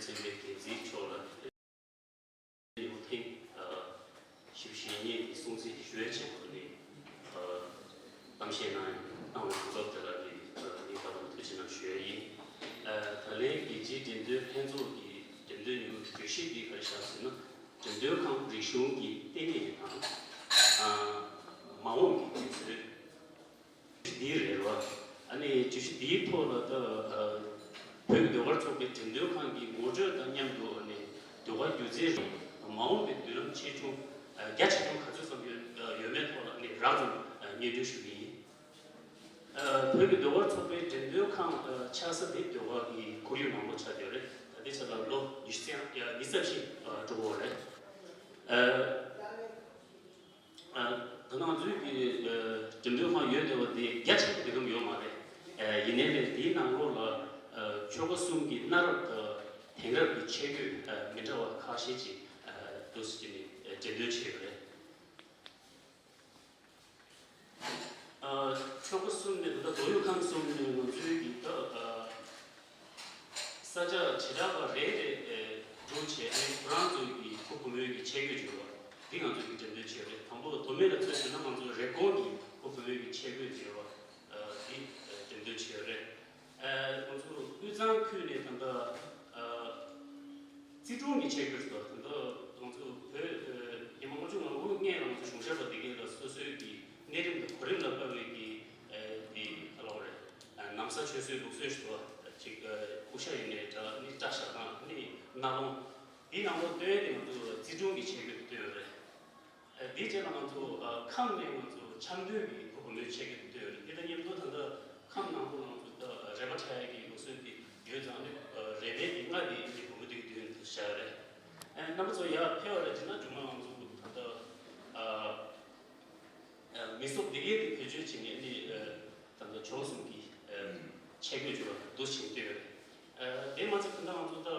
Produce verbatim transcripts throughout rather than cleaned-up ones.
ཚན་པའི་འགན་འཛིན་མཆོག་ལ་ཡང་ཐེངས་བཞི་བཅུ་ཞེ་གཉིས་ཀྱི་སྲུང་བརྩི་ཞུ་ཡས་ཆེད་དུ་ནས་གཏམ་བཤད་གནང་གནང་བའི་གོ་སྐབས་དེ་ལ་ནི་སྙིང་ཐག་པ་ནས་ཐུགས་རྗེ་གནང་ཞུ་ཡས་ཡིན། ད་ལན་རྒྱལ་སྤྱིའི་འགྲེམས་སྟོན་ལྷན་ཚོགས་ཀྱི་འགྲེམས་སྟོན་ཉིན་མོའི་བརྗོད་གཞི་འདི་ག་རེ་བཞག་ཟེར་ན། འགྲེམས་སྟོན་ཁང་རིག་གཞུང་གི་ལྟེ་གནས་དང་། མ་འོངས་ཀྱི་དུས་ཚོད། འདི་རེད་བ། ཨ་ནི་བརྗོད་གཞི་འདིའི་ཐོག་ལ་ད་བོད་ཀྱི་ཟློས་གར་ཚོགས་པའི་འགྲེམས་སྟོན་ཁང་གི་ངོ་སྤྲོད་དང་མཉམ་དུ་ཨ་ནི་ཟློས་གར་སྒྱུ་རྩལ་རིག་མ་འོངས་པའི་མདུན་ལམ་ཆེ་ཆུང་རྒྱ་ཆེ་ཆུང་ག་ཚོད་ཙམ་ཡོད་ཡོད་མེད་ཐོག་ལ་ཨ་ནི་རགས་ཙམ་སྙན་སྒྲོན་ཞུ་གི་ཡིན། བོད་ཀྱི་ཟློས་གར་ཚོགས་པའི་འགྲེམས་སྟོན་ཁང་ཆགས་ས་དེ་ཟློས་གར་གྱི་ཁོར་ཡུག་ནང་ལོགས་ཆགས་བསྡད་ཡོད་རེད། ད་ལྟའི་ཆ་ལ་ལོ་ཉི་ཤུ་རྩ་ཉི་ཤུ་རྩ་བཞི་འགྲོ་གི་ཡོད་རེད། ད་ང་ཚོའི་གི་འགྲེམས་སྟོན་ཁང་ཡོད་བསྡད་པ་དེ་རྒྱ་ཆེ་བ་དེ་ཙམ་ཡོད་མ་རེད། ཡིན་ནའི་ལས་དེའི་ནང་ལོགས་ལ་ཆོལ་ཁ་གསུམ་གྱི་གནའ་རབས་དང་དེང་རབས་ཀྱི་ཆས་གོས་མི་འདྲ་བ་ཁ་ཤས་ཅིག་འདུག་སེ་བྱས་ནས་འགྲེམས་སྟོན་བྱས་ཡོད་རེད། ཆོལ་ཁ་གསུམ་ནས་ད་ལྟ་མདོ་དབུས་ཁམས་གསུམ་ནས་ང་ཚོའི་གི་ད་ས་ཆ་བྱེ་བྲག་པ་རེ་རེ་འགྲོ་བྱས་ནས་ཁོ་རང་ཚོའི་གི་སྐུ་བུ་མོའི་གི་ཆས་གོས་བྱོས་པ་འདི་ང་ཚོའི་གི་འགྲེམས་སྟོན་བྱས་རེད། དང་པོ་མདོ་སྨད་ལ་མཚོན་བྱས་ན་ང་ཚོ་རེབ་གོང་གི་སྐུ་བུ་མོའི་གི་ཆས་གོས་བྱོས་པ་འདི་འགྲེམས་སྟོན་བྱས་རེད། ང་ཚོ་དབུས་གཙང་ཁུལ་ནས་ད་ལྟ་རྩིས་དྲུང་གི་ཆས་གོས་སོགས་ད་ལྟ་ང་ཚོ་བོད་ཉི་མ་ལྔ་བཅུ་ང་དགུ་སྔོན་ང་ཚོ་གཞུང་ཞབས་པ་དེ་གའི་ལ་སོ་སོའི་གི་གནས་རིམ་དང་གོ་རིམ་ལ་དཔག་པའི་གི་དེ་ག་ལ་བ་རེད། ན་བཟའ་ཆོས་གསོལ་ལུགས་སྲོལ་ཞུ་བ་ཅིག་ཁུ་ཤ་ཡིན་ནའི་འདྲ་ནི་སྐྲ་བཞར་སྟངས་ནི་རྣ་ལོང་འདིའི་ནང་ལོགས་སྟོན་ཡས་དེ་ང་ཚོ་རྩིས་དྲུང་གི་ཆས་གོས་སྟོན་ཡོད་རེད། འདིའི་རྗེས་ལ་ང་ཚོ་ཁམས་ནས་ང་ཚོ་ཆབ་མདོའི་གི་སྐུ་བུ་མོའི་ཆས་གོས་སྟོན་ཡོད་རེད། འདི་དང་མཉམ་དུ་ད་ལྟ་ཁམས་ནང་ལོགས་ང་ཚོ་ད་རས་པ་འཁྲབ་ཡས་ཀྱི་ལུགས་སྲོལ་འདི་ཡོད་ཙང་ནི་རས་པའི་གི་རྔ་འདི་ནི་བུ་མོ་འདི་གི་མདུན་དུ་བཞག་ཡོད་རེད། རྣམ་པ་ཚོ་ཡར་ཕེབས་པ་རེད་བྱས་ན་རྗེས་མ་ང་ཚོ་ད་ལྟ་མི་སོགས་འདི་གའི་དེ་བེད་སྤྱོད་བྱས་ནས་ནི་ད་ལྟ་ཆོལ་གསུམ་གྱི་ཆས་གོས་སྦྱོར་བ་འདུ་ཞིང་སྟོན་ཡོད་རེད། དེ་མ་ཚད་ད་ལྟ་ང་ཚོ་ད་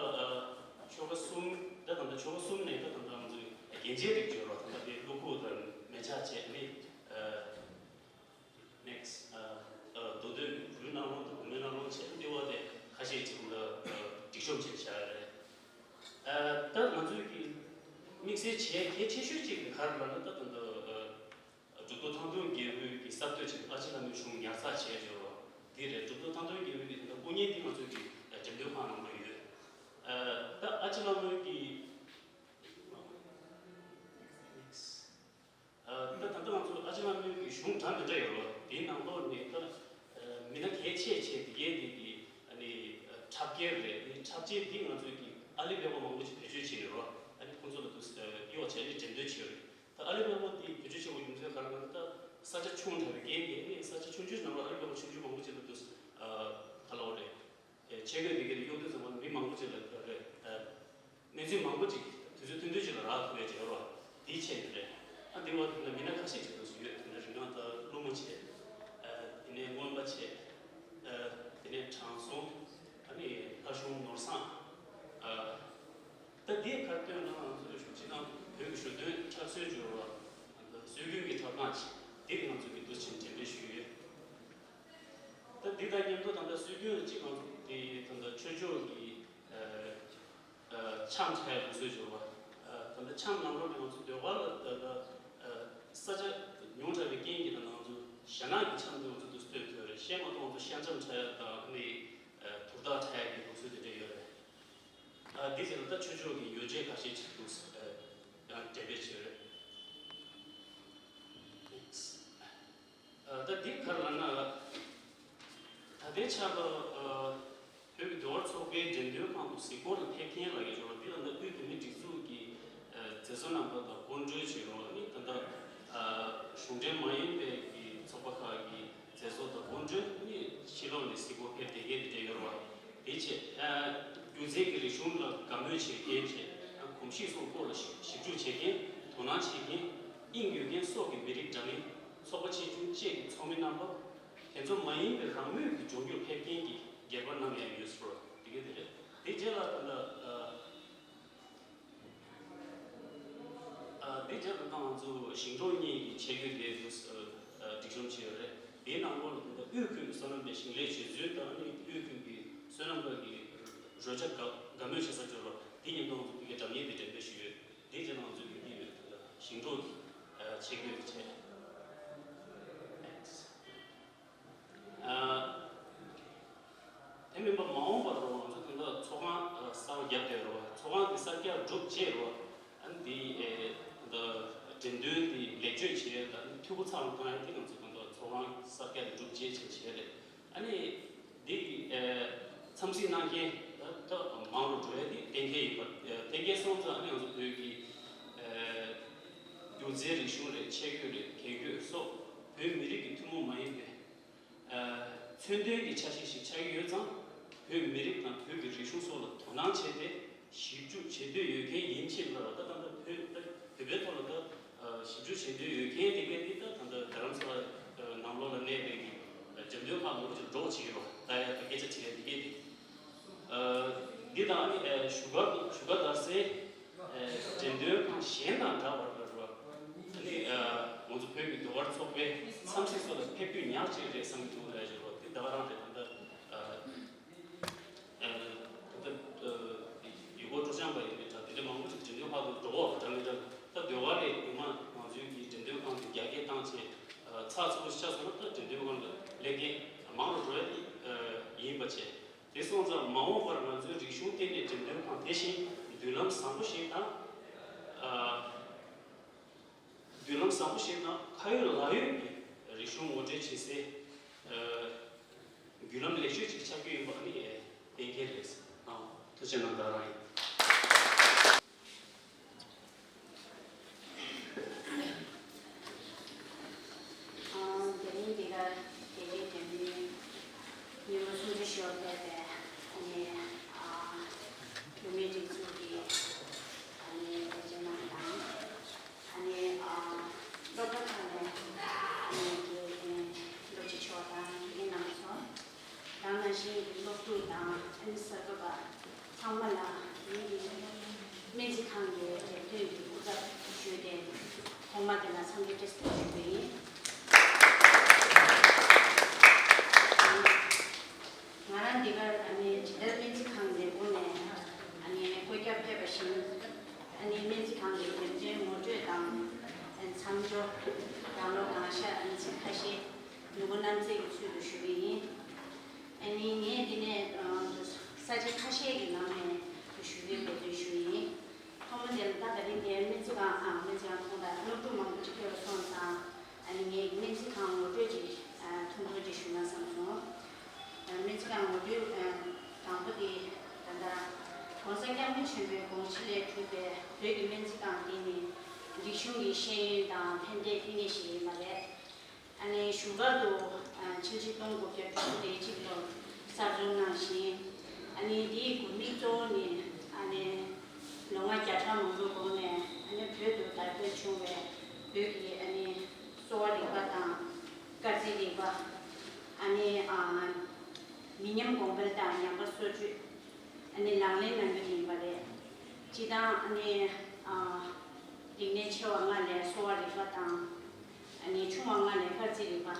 ཆོལ་ཁ་གསུམ་ད་ད་ལྟ་ཆོལ་ཁ་གསུམ་ནས་ད་ད་ལྟ་ང་ཚོ་རྒྱན་ཆའི་རིགས་སྦྱོར་བ་ད་ལྟ་དེ་བློ་ཁུག་དང་མེ་ལྕགས་བྱས་ནི་next མདོ་སྟོད་ཀྱི་བུའི་གནམ་ལོ་དང་བུ་མོའི་གནམ་ལོ་བྱས་ནི་དེ་བ་དེ་ཁ་ཤས་ཅིག་ད་སྒྲིག་གཤོམ་བྱས་བཞག་ཡོད་རེད། ད་ང་ཚོའི་གི་དམིགས་བསལ་བྱས་གལ་ཆེ་ཤོས་གཅིག་གི་ག་རེ་ལབ་ན་ད་ད་ལྟ་འབྲུག་རྡོ་ཐང་སྟོང་རྒྱལ་པོའི་གི་གསར་གཏོད་ཆེད་ཨ་ཅེ་བླ་མའི་གཞུང་ཉར་ཚགས་བྱས་ཡོད་རེད། འདི་རེད། འབྲུག་རྡོ་ཐང་སྟོང་རྒྱལ་པོའི་གི་ད་སྐུ་བརྙན་འདི་ང་ཚོའི་གི་འགྲེམས་སྟོན་ཁང་ནང་ལ་ཡོད། ད་ཨ་ཅེ་བླ་མའི་གི་ད་ད་ལྟ་ང་ཚོ་ཨ་ཅེ་བླ་མའི་གི་གཞུང་གྲངས་མི་འདྲ་ཡོད་རེད། དེའི་ནང་ལོགས་ནས་ད་མི་སྣ་གལ་ཆེ་ཆེ་དེ་གའི་དེ་གི་ཨ་ནི་འཁྲབ་སྐྱེལ་རེད། ཨ་ནི་འཁྲབ་ཆས་འདི་ང་ཚོའི་གི་ཨ་ལི་པད་མ་མང་པོ་ཅིག་བེད་སྤྱོད་བྱས་ནས་རོ། ཨ་ནི་ཁོང་ཚོ་ལ་དུ་གཡོག་བྱས་ནས་འགྲེམས་སྟོན་བྱས་ཡོད་རེད། ད་ཨ་ལི་པད་མ་དེ་བེད་སྤྱོད་བྱེད་དགོས་རྒྱུ་མཚན་ག་རེ་ལབ་ན། ད་ས་ཆ་ཆུང་དྲགས་པའི་རྐྱེན་གྱིས་ནི་ས་ཆ་ཆུང་ཆུང་ནང་ལ་ཨ་ལི་པད་མ་ཆུང་ཆུང་མང་པོ་ཅིག་ལ་དུ་ག་ལ་བ་རེད། ཆས་གོས་འདི་གའི་གཡོག་དུས་ཙམ་པ་མི་མང་པོ་ཅིག་ལ་རེད། གནས་ཚུལ་མང་པོ་ཅིག་དུས་ཚོད་ཐུང་ཐུང་ཅིག་ལ་རག་ཐུབ་ཡ་ཅིག་ཡོད་རེད། དེའི་ཆེད་དུ་རེད། ཨ་འདི་བ་དེ་ལ་མི་སྣ་ཁ་ཤས་ཅིག་དུ་ཡོད། དེ་ནས་རིང་ང་ད་ཀླུ་མོ་ཆེ། དེ་ནས་རྔོན་པ་ཆེ། དེ་ནས་དྲང་སྲོང་། ཨ་ནི་ལྷ་གཞུང་ནོར་བཟང་། ད་འདི་ག་རེ་སྟོན་ན་ང་ཚོའི་གཞུང་ཕྱི་ནང་བོད་ཀྱི་ཞོ་སྟོན་འཁྲབ་སྲོལ་སྦྱོར་བ། སྲོལ་རྒྱུན་གྱི་འཁྲབ་སྟངས་ཆེ་འདི་ང་ཚོ་གི་འདུ་ཆེན་འགྲེམས་སྤེལ་ཞུས་ཡོད། ད་འདི་དང་མཉམ་དུ་ད་ལྟ་སྲོལ་རྒྱུན་གཅིག་ང་ཚོ་འདི་ད་ལྟ་ཆོས་ཕྱོགས་ཀྱི་འཆམ་འཁྲབ་ཡ་ལུགས་སྲོལ་སྦྱོར་བ། ད་ལྟ་འཆམ་ནང་ལོགས་ནས་ང་ཚོ་ཟློས་གར་ལ་ད་ལྟ་ས་ཆ་ཉུང་དྲགས་པའི་རྐྱེན་གྱིས་ད་ང་ཚོ་ཞྭ་ནག་གི་འཆམ་དེ་ང་ཚོ་འདུག་སྟོན་ཐུབ་རེད། གཞན་མ་གཏོགས་ང་ཚོ་ཤ་འཆམ་འཁྲབ་ཡ་དང་ནི་དུར་བདག་འཁྲབ་ཡ་གི་ལུགས་སྲོལ་དེ་འདྲ་ཡོད་རེད། ཨ་འདི་ཟེར་ན་ད་ཆོས་ཕྱོགས་ཀྱི་ཡོ་བྱད་ཁ་ཤས་ཅིག་འདུག་ཡང་འགྲེམས་སྤེལ་བྱས་རེད། ཨ་ད་འདི་ག་རེ་ལབ་ན། ད་ལྟའི་ཆར་ལ་ཨ་བོད་ཀྱི་ཟློས་གར་ཚོགས་པའི་འགྲེམས་སྟོན་ཁང་དུ་གཟིགས་སྐོར་ལ་ཕེབས་མཁན་ལ་ཡོད་ཆོག་ལ། འདི་ལ་ད་དབུས་བོད་མིའི་སྒྲིག་འཛུགས་ཀྱི་མཛད་གཙོ་རྣམ་པ་དང་སྐུ་མགྲོན་བྱས་རོགས་ནི་ད་ལྟ་གཞུང་འབྲེལ་མ་ཡིན་པའི་གི་ཚོགས་པ་ཁག་གི་མཛད་གཙོ་དང་སྐུ་མགྲོན་ནི་ཕྱི་ལོགས་ནས་གཟིགས་སྐོར་ཕེབས་བསྡད་མཁན་དེ་འདྲ་ཡོད་རེད་བ། དེའི་ཆེད་སྒྱུ་རྩལ་གྱི་རིག་གཞུང་ལ་དགའ་མོས་བྱེད་མཁན་བཅས་གོམས་གཤིས་སོགས་སྐོར་ལ་ཞིབ་འཇུག་བྱེད་མཁན། དོ་སྣང་བྱེད་མཁན། དབྱིངས་ཡོད་མཁན་སོགས་ཀྱི་མི་རིགས་འདྲ་མིན། ཚོགས་པ་ཆེ་ཆུང་བཅས་ཀྱི་ཚོགས་མི་རྣམ་པ། དེ་ཚོ་མ་ཡིན་པའི་རང་མོས་ཀྱིས་ལྗོངས་རྒྱུར་ཕེབས་མཁན་གྱི་སྒེར་པ་རྣམས་ཡང་ཡོད་ཟེར་བ་དེ་ག་དེ་རེད། དེ་རྗེས་ལ་ད་ལྟ་ཨ། ཨ་དེ་རྗེས་ལ་ད་ང་ཚོ་ཞིང་འབྲོག་གཉིས་ཀྱི་ཆས་གོས་དེ་ཚོ་ཨ་སྒྲིག་གཤོམ་བྱས་ཡོད་རེད། དེའི་ནང་ལོགས་ལ་ད་ལྟ་དབུས་ཁུལ་གྱི་སོ་ནམ་པའི་ཞིང་ལས་བྱེད་ཚུལ་དང་ཨ་ནི་དབུས་ཁུལ་གྱི་སོ་ནམ་པ་གི་རོལ་ཆ་དགའ་ གྲོས་མོལ་བྱེད་ས་ཅིག་རེད། དེ་མཉམ་དུ་ང་ཚོ་ཕ་གིའི་སྒྲ་སྙན་དེ་འགྲེམས་སྤེལ་ཞུས་ཡོད། དེའི་རྗེས་ལ་ང་ཚོས་ཡོད་ཀྱི་ཡོད། ཞིང་འབྲོག་གི་ཆས་གོས་ཀྱི་ཆས། དེ་མིན་པ་མ་འོངས་པར་རོ་ང་ཚོ་དེ་འདྲ་ཚོགས་ཁང་གསར་པ་བརྒྱབ་བསྡད་རོ། ཚོགས་ཁང་དེ་གསར་རྒྱག་གྲུབ་རྗེས་རོ། ཨ་ནི་དེ་འགྲེམས་སྟོན་དེ་ལེགས་བཅོས་བྱས་ད་འཐུས་སྒོ་ཚང་བཏང་ཡ་དེ་ང་ཚོ་དེ་འདྲ་ཚོགས་ཁང་གསར་རྒྱག་གྲུབ་རྗེས་བྱས་བྱས་རེད། ཨ་ནི་འདི་གི་འཚམས་གཟིགས་གནང་མཁན་ད་མང་རུ་འགྲོ་ཡ་དེ་གཏན་འཁེལ་ཡིན་པ། གཏན་འཁེལ་སོང་ཙང་ཨ་ནི་ང་ཚོ་བོད་ཀྱི་སྒྱུ་རྩལ་རིག་གཞུང་རེད། ཆས་གོས་རེད། གྱོན་གོས་སོགས་བོད་མི་རིགས་ཀྱི་ཐུན་མོང་མ་ཡིན་པའི་མཚོན་དོན་གྱི་ཆ་ཤས་ཤིག་ཆགས་ཀྱི་ཡོད་ཙང་། བོད་མི་རིགས་དང་བོད་ཀྱི་རིག་གཞུང་སོགས་ལ་དོ་སྣང་བྱས་ཏེ་ཞིབ་འཇུག་བྱེད་འདོད་ཡོད་མཁན་ཡིན་ཕྱིན་ལ་ད་ལྟ་བོད་ད་བོད་པའི་ཐོག་ལ་ད་ཞིབ་འཇུག་བྱེད་འདོད་ཡོད་མཁན་དེ་གས་དེ་ད་ད་ལྟ་རྡ་རམ་ས་ལ་ནང་ལོགས་ལ་གནས་པའི་གི་འགྲེམས་སྟོན་ཁང་ལ་ཅིག་འགྲོ་བྱེད་ཀྱི་རོགས་ད་ཡ་ད་སྐད་ཆ་དྲིས་ཡ་དེ་གས་དེ། འདི་དང་ཨ་ནི་བཞུགས་སྒར་དུ་བཞུགས་སྒར་དར་སའི་འགྲེམས་སྟོན་ཁང་གཞན་དང་འདྲ་བར་ར་ར། ཨ་ནི་ང་ཚོ་བོད་ཀྱི་ཟློས་གར་ཚོགས་པའི་འཚམས་གཟིགས་སོགས་ལ་ཕེབས་རྒྱུ་ཉག་གཅིག་རེད་བསམ་གྱི་འདུག་ལ་ཡ་ཞུ་རོགས། འདི་ད་ག་རང་རེད། ད་ལྟ་ད་ལྟ་ཡུལ་སྐོར་སྤྲོ་འཆམ་པ་ཡིན་པའི་འདྲ་དེ་འདྲ་མང་པོ་ཅིག་འགྲེམས་སྟོན་ཁང་དུ་འགྲོ་འོག་འདྲ་མི་འདྲ། ད་ཟློས་གར་རེད། ཉི་མ་ང་ཚོའི་གི་འགྲེམས་སྟོན་ཁང་དེ་རྒྱ་སྐྱེད་བཏང་བྱས་ཚགས་ཚུད་པོ་ཞིག་ཆགས་སོང་ན་ད་འགྲེམས་སྟོན་ཁང་ལ་སླེབས་མཁན་མང་རུ་འགྲོ་ཡ་དེ་ཡིན་པ་བྱས། དེ་སོང་ཙང་མ་འོངས་པར་ང་ཚོའི་རིག་གཞུང་ལྟེ་གནས་འགྲེམས་སྟོན་ཁང་དེ་བཞིན་མདུན་ལམ་བཟང་པོ་ཞིག་དང་། ཨ། མདུན་ལམ་བཟང་པོ་ཞིག་དང་ཁ་ཡོད་ལག་ཡོད་ཀྱི་རིག་གཞུང་ངོ་སྤྲོད་བྱེད་སའི་ཨ། བརྒྱུད་ལམ་ལེགས་ཤོས་ཅིག་ཆགས་རྒྱུ་ཡིན་པ་ནི་གཏན་འཁེལ་རེད། ཨ། ཐུགས་རྗེ་གནང་། ད་རང་ཡིན། ཨ། དེ་རིང་འདི་གར་དེ་རིང་དེ་ནི་ཉིན་མོ་སུམ་ཅུ་ཞོགས་ཕེབས་པའི་ཨ་ནི་ཨ་བུད་མེད་སྒྲིག་འཛུགས་ཀྱི་ཨ་ནི་ལས་བྱེད་རྣམས་དང་། ཨ་ནི་ཨ་སློབ་གྲྭ་ཁག་ནས་ཨ་ནི་དགེ་རྒན་སློབ་སྤྱི་མཆོག་དང་དགེ་རྒན་རྣམ་པ་ཚོ། དེ་ནང་བཞིན་གྱི་སློབ་ཕྲུག་དང་ཨ་ནི་གསར་འགོད་པ་ཚང་མ་ལ་ངེད་ཀྱི་སྨན་རྩིས་ཁང་གི་འགྲེམས་སྟོན་གྱི་སྐུ་ཚབ་ཞུས་ཏེ་ཐོག་མ་དེ་ལ་འཚམས་འདྲི་བཀྲ་ཤིས་བདེ་ལེགས་ཞུ་རྒྱུ་ཡིན། ང་རང་འདི་གར་ཨ་ནི་ཇི་ལྟར་སྨན་རྩིས་ཁང་ནས་དགོངས་ནས་ཨ་ནི་བཀོད་ཁྱབ་ཕེབས་པ་བཞིན། ཨ་ནི་སྨན་རྩིས་ཁང་གི་འགྲེམས་སྟོན་ངོ་སྤྲོད་དང་མཚམས་སྦྱོར། རང་ལོ་གང་ཤར་ཨ་ནི་ཚིག་ཁ་ཤས་ནུ་གོ་རྣམ་རྩེད་ཀྱི་ཚུལ་དུ་ཞུ་གི་ཡིན། ཨ་ནི་ངས་འདི་ནས་ས་ཆ་ཁ་ཤས་ཀྱི་ནང་ནས་ཞུ་གི་ཡོད་པའི་འདོད་ཞུ་ཡིན། ཐོག་མ་དེ་ལ་ད་ད་རིང་འདིར་སྨན་རྩིས་ཁང་ཨ་སྨན་རྩིས་ཁང་ཐོག་ད་སློབ་ཕྲུག་མང་པོ་ཅིག་ཕེབས་པ་སོང་ཙང་ཨ་ནི་ངས་སྨན་རྩིས་ཁང་ངོ་སྤྲོད་ཅིག་ཐུང་ཐུང་ཅིག་ཞུ་ན་བསམ་སོང་། སྨན་རྩིས་ཁང་ངོ་སྤྲོད་དང་པོ་དེ་ད་ལྟ་༸གོང་ས་༸སྐྱབས་མགོན་ཆེན་པོའི་དགོངས་གཞི་ལས་གྲུབ་པའི་བོད་ཀྱི་སྨན་རྩིས་ཁང་འདི་ནི་རིག་གཞུང་གི་ཤེས་ཡོན་དང་ཕན་བདེའི་ཕན་ཡོན་ཞིག་ཡིན་པ་རེད། ཨ་ནི་བཞུགས་སྒར་དུ་ཨ་ཕྱི་ལོ་ཆིག་སྟོང་དགུ་བརྒྱ་དྲུག་ཅུ་རེ་གཅིག་ལོར་གསར་འཛུགས་གནང་ཞིང་། ཨ་ནི་འདིའི་དགོས་དམིགས་གཙོ་བོ་ནི་ཨ་ནི་ལོ་ལྔ་བརྒྱ་ཕྲག་མང་པོའི་གོང་ནས་ཨ་ནི་བོད་དུ་དར་རྒྱས་བྱུང་བའི་བོད་ཀྱི་ཨ་ནི་གསོ་བ་རིག་པ་དང་། སྐར་རྩིས་རིག་པ། ཨ་ནི་ཨ་མི་ཉམས་གོང་འཕེལ་དང་ཉམས་པ་གསོ་བཅོས། ཨ་ནི་ལག་ལེན་གནང་རྒྱུ་ཡིན་པ་རེད། སྤྱིར་བཏང་ཨ་ནི་ཨ་རིག་གནས་ཆེ་བ་ལྔ་ལས་གསོ་བ་རིག་པ་དང་། ཨ་ནི་ཆུང་བ་ལྔ་ལས་སྐར་རྩིས་རིག་པ།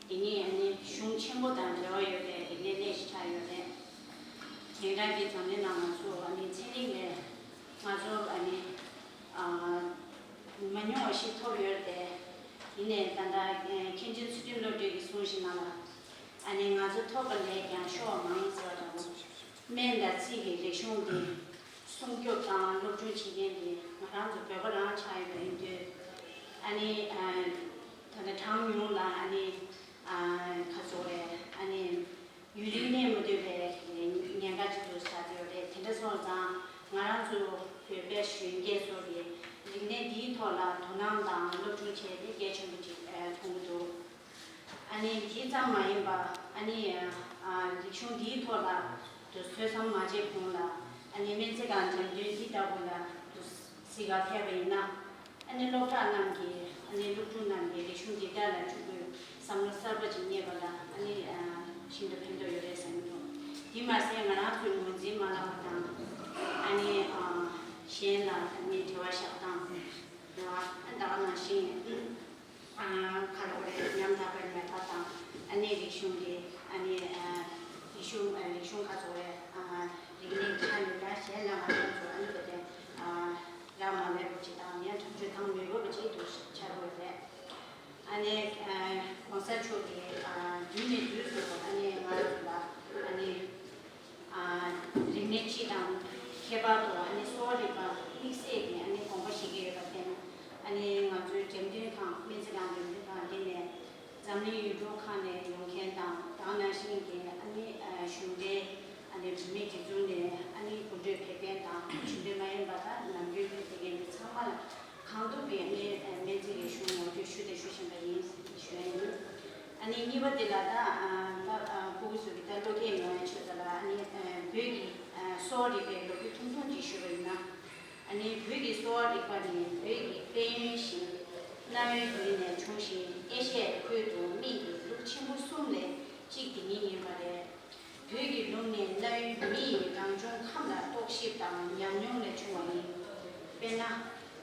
དེ་ནས་ཨ་ནི་གཞུང་ཆེན་པོ་དང་འབྲེལ་བ་ཡོད་པའི་རིག་གནས་གནས་ཤིག་ཆགས་ཡོད་རེད། དེང་རབས་ཀྱི་འཛམ་གླིང་ནང་ང་ཚོ་ཨ་ནི་ཚན་རིག་ལས་ང་ཚོ་ཨ་ནི་ཨ་མ་མྱོང་བ་ཞིག་ཐོབ་ཡོད་རེད། ཡིན་ནའི་ད་ལྟ་མཁན་ཆེན་ཚུལ་ཁྲིམས་བློ་གྲོས་ཀྱིས་གསུངས་བཞིན་ན་ལ། ཨ་ནི་ང་ཚོ་ཐོབ་པ་ལས་ཀྱང་ཤོར་བ་མང་ཟེར་བ་འདྲ་བོ། སྨན་དང་རྩིས་ཀྱི་རིག་གཞུང་འདི་སྲུང་སྐྱོབ་དང་སློབ་སྦྱོང་བྱེད་མཁན་འདི་ང་རང་ཚོ་བོད་པ་རང་ཆགས་ཡོད་པ་ཡིན་དུས། ཨ་ནི་ཨ་ད་ལྟ་གྲངས་ཉུང་ལ་ཨ་ནི་ཨ་ག་ཚོད་རེད། ཨ་ནི་ཡུན་རིང་གནས་མ་ཐུབ་པའི་ཉེན་ཁ་ཅིག་ཏུ་ཆགས་ཡོད་རེད། དེ་འདྲ་སོང་ཙང་ང་རང་ཚོ་བོད་པའི་གཞོན་སྐྱེས་ཚོ་གི་རིག་གནས་འདིའི་ཐོག་ལ་དོ་སྣང་དང་སློབ་སྦྱོང་བྱས་ཏེ་གལ་ཆེན་པོ་ཅིག་ཨ་མཐོང་གི་འདུག་ཨ་ནི་དེ་ཙམ་མ་ཡིན་པ་ཨ་ནི་ཨ་རིག་གཞུང་འདིའི་ཐོག་ལ་དུ་ཐོས་བསམ་མ་བྱས་གོང་ལ་ཨ་ནི་སྨན་རྩིས་ཁང་འགྲེམས་སྟོན་འདི་ལྟ་བུ་ལ་དུ་གཟིགས་ག་ཕེབས་པ་ཡིན་ན། ཨ་ནི་སློབ་གྲྭ་རྣམས་ཀྱིས་ཨ་ནི་སློབ་ཕྲུག་རྣམས་ཀྱིས་རིག་གཞུང་འདི་དག་ལ་ཕྲུ་གུའི་བསམ་བློ་གསར་པ་ཅིག་རྙེད་པ་ལ་ཨ་ནི་ཨ་ཤིན་ཏུ་ཕན་ཐོགས་ཡོད་རེད་བསམ་གྱི་འདུག་དེ་མ་ཟད་ང་རང་ཚོའི་ངོས་འཛིན་མ་བརླག་པ་དང་ཨ་ནི་ཨ་གཞན་ལ་ཨ་ནི་དྲི་བ་བཞག་སྟངས་རེད་བ། ཨ་ད་ག་ནང་བཞིན། ཨ་ཁ་ལོ་རེ་ཉམ་ཐག་པའི་ནད་པ་དང་ཨ་ནི་རིག་གཞུང་གི་ཨ་ནི་ཨ་རིག་གཞུང་ཨ་རིག་གཞུང་ཁ་ཚོ་རེ་ཨ་ ཡིན་ནའི་ཆ་ནས་ད་གཞན་ལ་ང་རང་ཚོ་ཨ་ནི་བོད་དེ་རག་མ་ལས་པོ་ཅིག་དང་ཡང་ཐག་གཅོད་བཏང་མི་དགོས་པ་ཅིག་ཏུ་ཆགས་དགོས་རེད། ཨ་ནི་༸གོང་ས་མཆོག་གིས་རྒྱུན་ནས་དུས་སུ་ཨ་ནི་ང་རང་ཚོ་ལ་ཨ་ནི་རིག་གནས་སྤྱི་དང་ཁྱད་པར་དུ་ཨ་ནི་གསོ་བ་རིག་པ་དམིགས་བསལ་གྱི་ཨ་ནི་དགོངས་པ་བཞེས་ཀྱི་ཡོད་པར་བརྟེན། ཨ་ནི་ང་ཚོའི་འགྲེམས་སྟོན་ཁང་སྨན་རྩིས་ཁང་འགྲེམས་སྟོན་ཁང་འདི་ནས་འཛམ་གླིང་ཡུལ་གྲུ་ཁག་ནས་ཡོང་མཁན་དང་དེ་ནང་བཞིན་གྱི་ཨ་ནི་གཞུང་འབྲེལ་ཨ་ནི་བུད་མེད་སྒྲིག་འཛུགས་ནས་ཨ་ནི་གོ་སྒྲིག་ཕེབས་མཁན་དང་གཞུང་འབྲེལ་མ་ཡིན་པ་དང་ནམ་རྒྱུན་ཕེབས་བསྡད་མཁན་འདི་ཚང་མ་ལ་གང་ཐུབ་པའི་ཨ་ནི་སྨན་རྩིས་ལས་ཞུ་ངོ་སྤྲོད་ཞུ་དང་ཞུ་བཞིན་པ་ཡིན་ཞུ་ཡ་ཡིན། ཨ་ནི་གཉིས་པ་དེ་ལ་ད་ད་ཕྲུ་གུ་ཚོ་གི་ད་བློ་སྐྱེད་ཡོང་ཡ་ཆེད་དུ་ལ་ཨ་ནི་བོད་ཀྱི་གསོ་བ་རིག་པའི་ལོ་རྒྱུས་ཐུང་ཐུང་ཅིག་ཞུས་པ་ཡིན་ན། ཨ་ནི་བོད་ཀྱི་གསོ་བ་རིག་པ་ནི་བོད་ཀྱི་དཔལ་ཡོན་ཞིང་གནའ་བོའི་དུས་ནས་བྱུང་ཞིང་ཨེ་ཤ་ཡའི་ཁུལ་དུ་སྨན་གྱི་ལུགས་ཆེན་པོ་གསུམ་ལས་གཅིག་དེ་ཉིད་ཡིན་པ་རེད། བོད་ཀྱི་ལུགས་ནི་གནའ་བོའི་མི་ཡི་རང་བྱུང་ཁམས་ལ་རྟོག་ཞིབ་དང་ཉམས་མྱོང་ལས་བྱུང་བ་ཡིན། དཔེར་ན།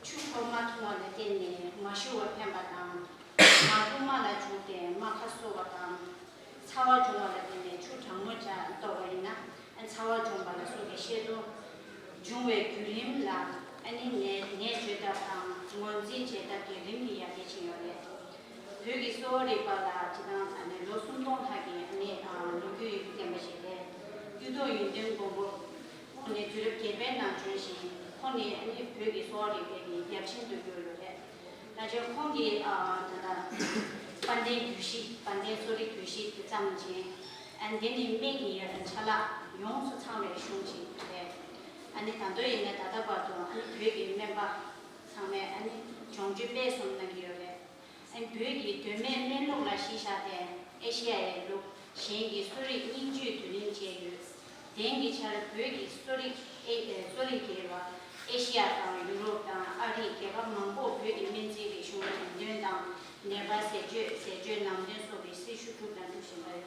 ཆུ་ཁོལ་མ་འཐུང་བ་ལ་བརྟེན་ནས་མ་ཞུ་བ་འཕེན་པ་དང་། མ་འཐུང་མ་ལ་བྱུགས་ཏེ་རྨ་ཁ་གསོ་བ་དང་། ཚ་བ་འབྱུང་བ་ལ་བརྟེན་ནས་ཆུ་གྲང་མོ་ཇ་གཏོར་བ་ཡིན་ན་ཚ་བ་འབྱུང་བ་ལ་སོགས་པའི་བཤད་དོ། འབྱུང་བའི་བརྒྱུད་རིམ་ལ་ཨ་ནི་ནད་ནད་བཅོས་ཐབས་དང་ངོས་འཛིན་བྱེད་ཐབས་ཀྱི་རིམ་གྱིས་ཡར་རྒྱས་ཕྱིན་ཡོད་རེད། བོད་ཀྱི་གསོ་བ་རིག་པ་ལ་སྤྱིར་བཏང་ཨ་ནི་ལོ་སུམ་སྟོང་ལྷག་གི་ཨ་ནི་ལོ་རྒྱུས་ཡོད་རྒྱུ་བསྟན་པ་ཞིག་རེད། གཡུ་ཐོག་ཡོན་ཏན་མགོན་པོ་ཁོང་ནི་དུས་རབས་བརྒྱད་པའི་ནང་བྱོན་ཞིང་ཁོང་ནི་ཨ་ནི་བོད་ཀྱི་གསོ་བ་རིག་པའི་གི་ཡབ་ཆེན་དུ་གྱུར་ཡོད་རེད། ད་ཆ་ཁོང་གིས་ཨ་ད་ལྟ་དཔལ་ལྡན་རྒྱུད་བཞི་དཔལ་ལྡན་གསོ་རིག་རྒྱུད་བཞི་དེ་བརྩམས་ཤིང་ཨ་འདི་ནི་སྨན་གྱི་ཡ་ཆ་ལག་ཡོངས་སུ་ཚང་བའི་གཞུང་ཞིག་རེད། ཨ་ནི་ད་དུང་ཡིན་ན་ད་ལྟ་བར་དུ་ཨ་ནི་བོད་ཀྱི་སྨན་པ་ཚང་མས་ཨ་ནི་སྦྱོང་སྤྱོད་སྤེལ་གསུམ་གནང་གི་ཡོད་རེད། ཨ་ནི་བོད་ཀྱི་གདོད་མའི་སྨན་ལུགས་ལ་གཞི་བཞག་སྟེ་ཨེ་ཤེ་ཡ་ཡི་ལུགས་གཞན་གྱི་གསོ་རིག་སྙིང་བཅུད་བསྡུ་ལེན་བྱས་ཡོད། དེང་གི་ཆར་བོད་ཀྱི་གསོ་རིག་ཨེ་ཨེ་གསོ་རིག་སྒེར་བ་ཨེ་ཤེ་ཡ་དང་ཡུ་རོབ་དང་ཨ་རིའི་རྒྱལ་ཁབ་མང་པོར་བོད་ཀྱི་སྨན་རྩིས་རིག་གཞུང་འགྲེམས་སྟོན་དང་ནད་པར་ཟས་སྤྱོད་ཟས་སྤྱོད་ནང་དོན་སོགས་ཀྱི་སྲི་ཞུ་གྲུབ་དང་འགྲུབ་བཞིན་པ་རེད།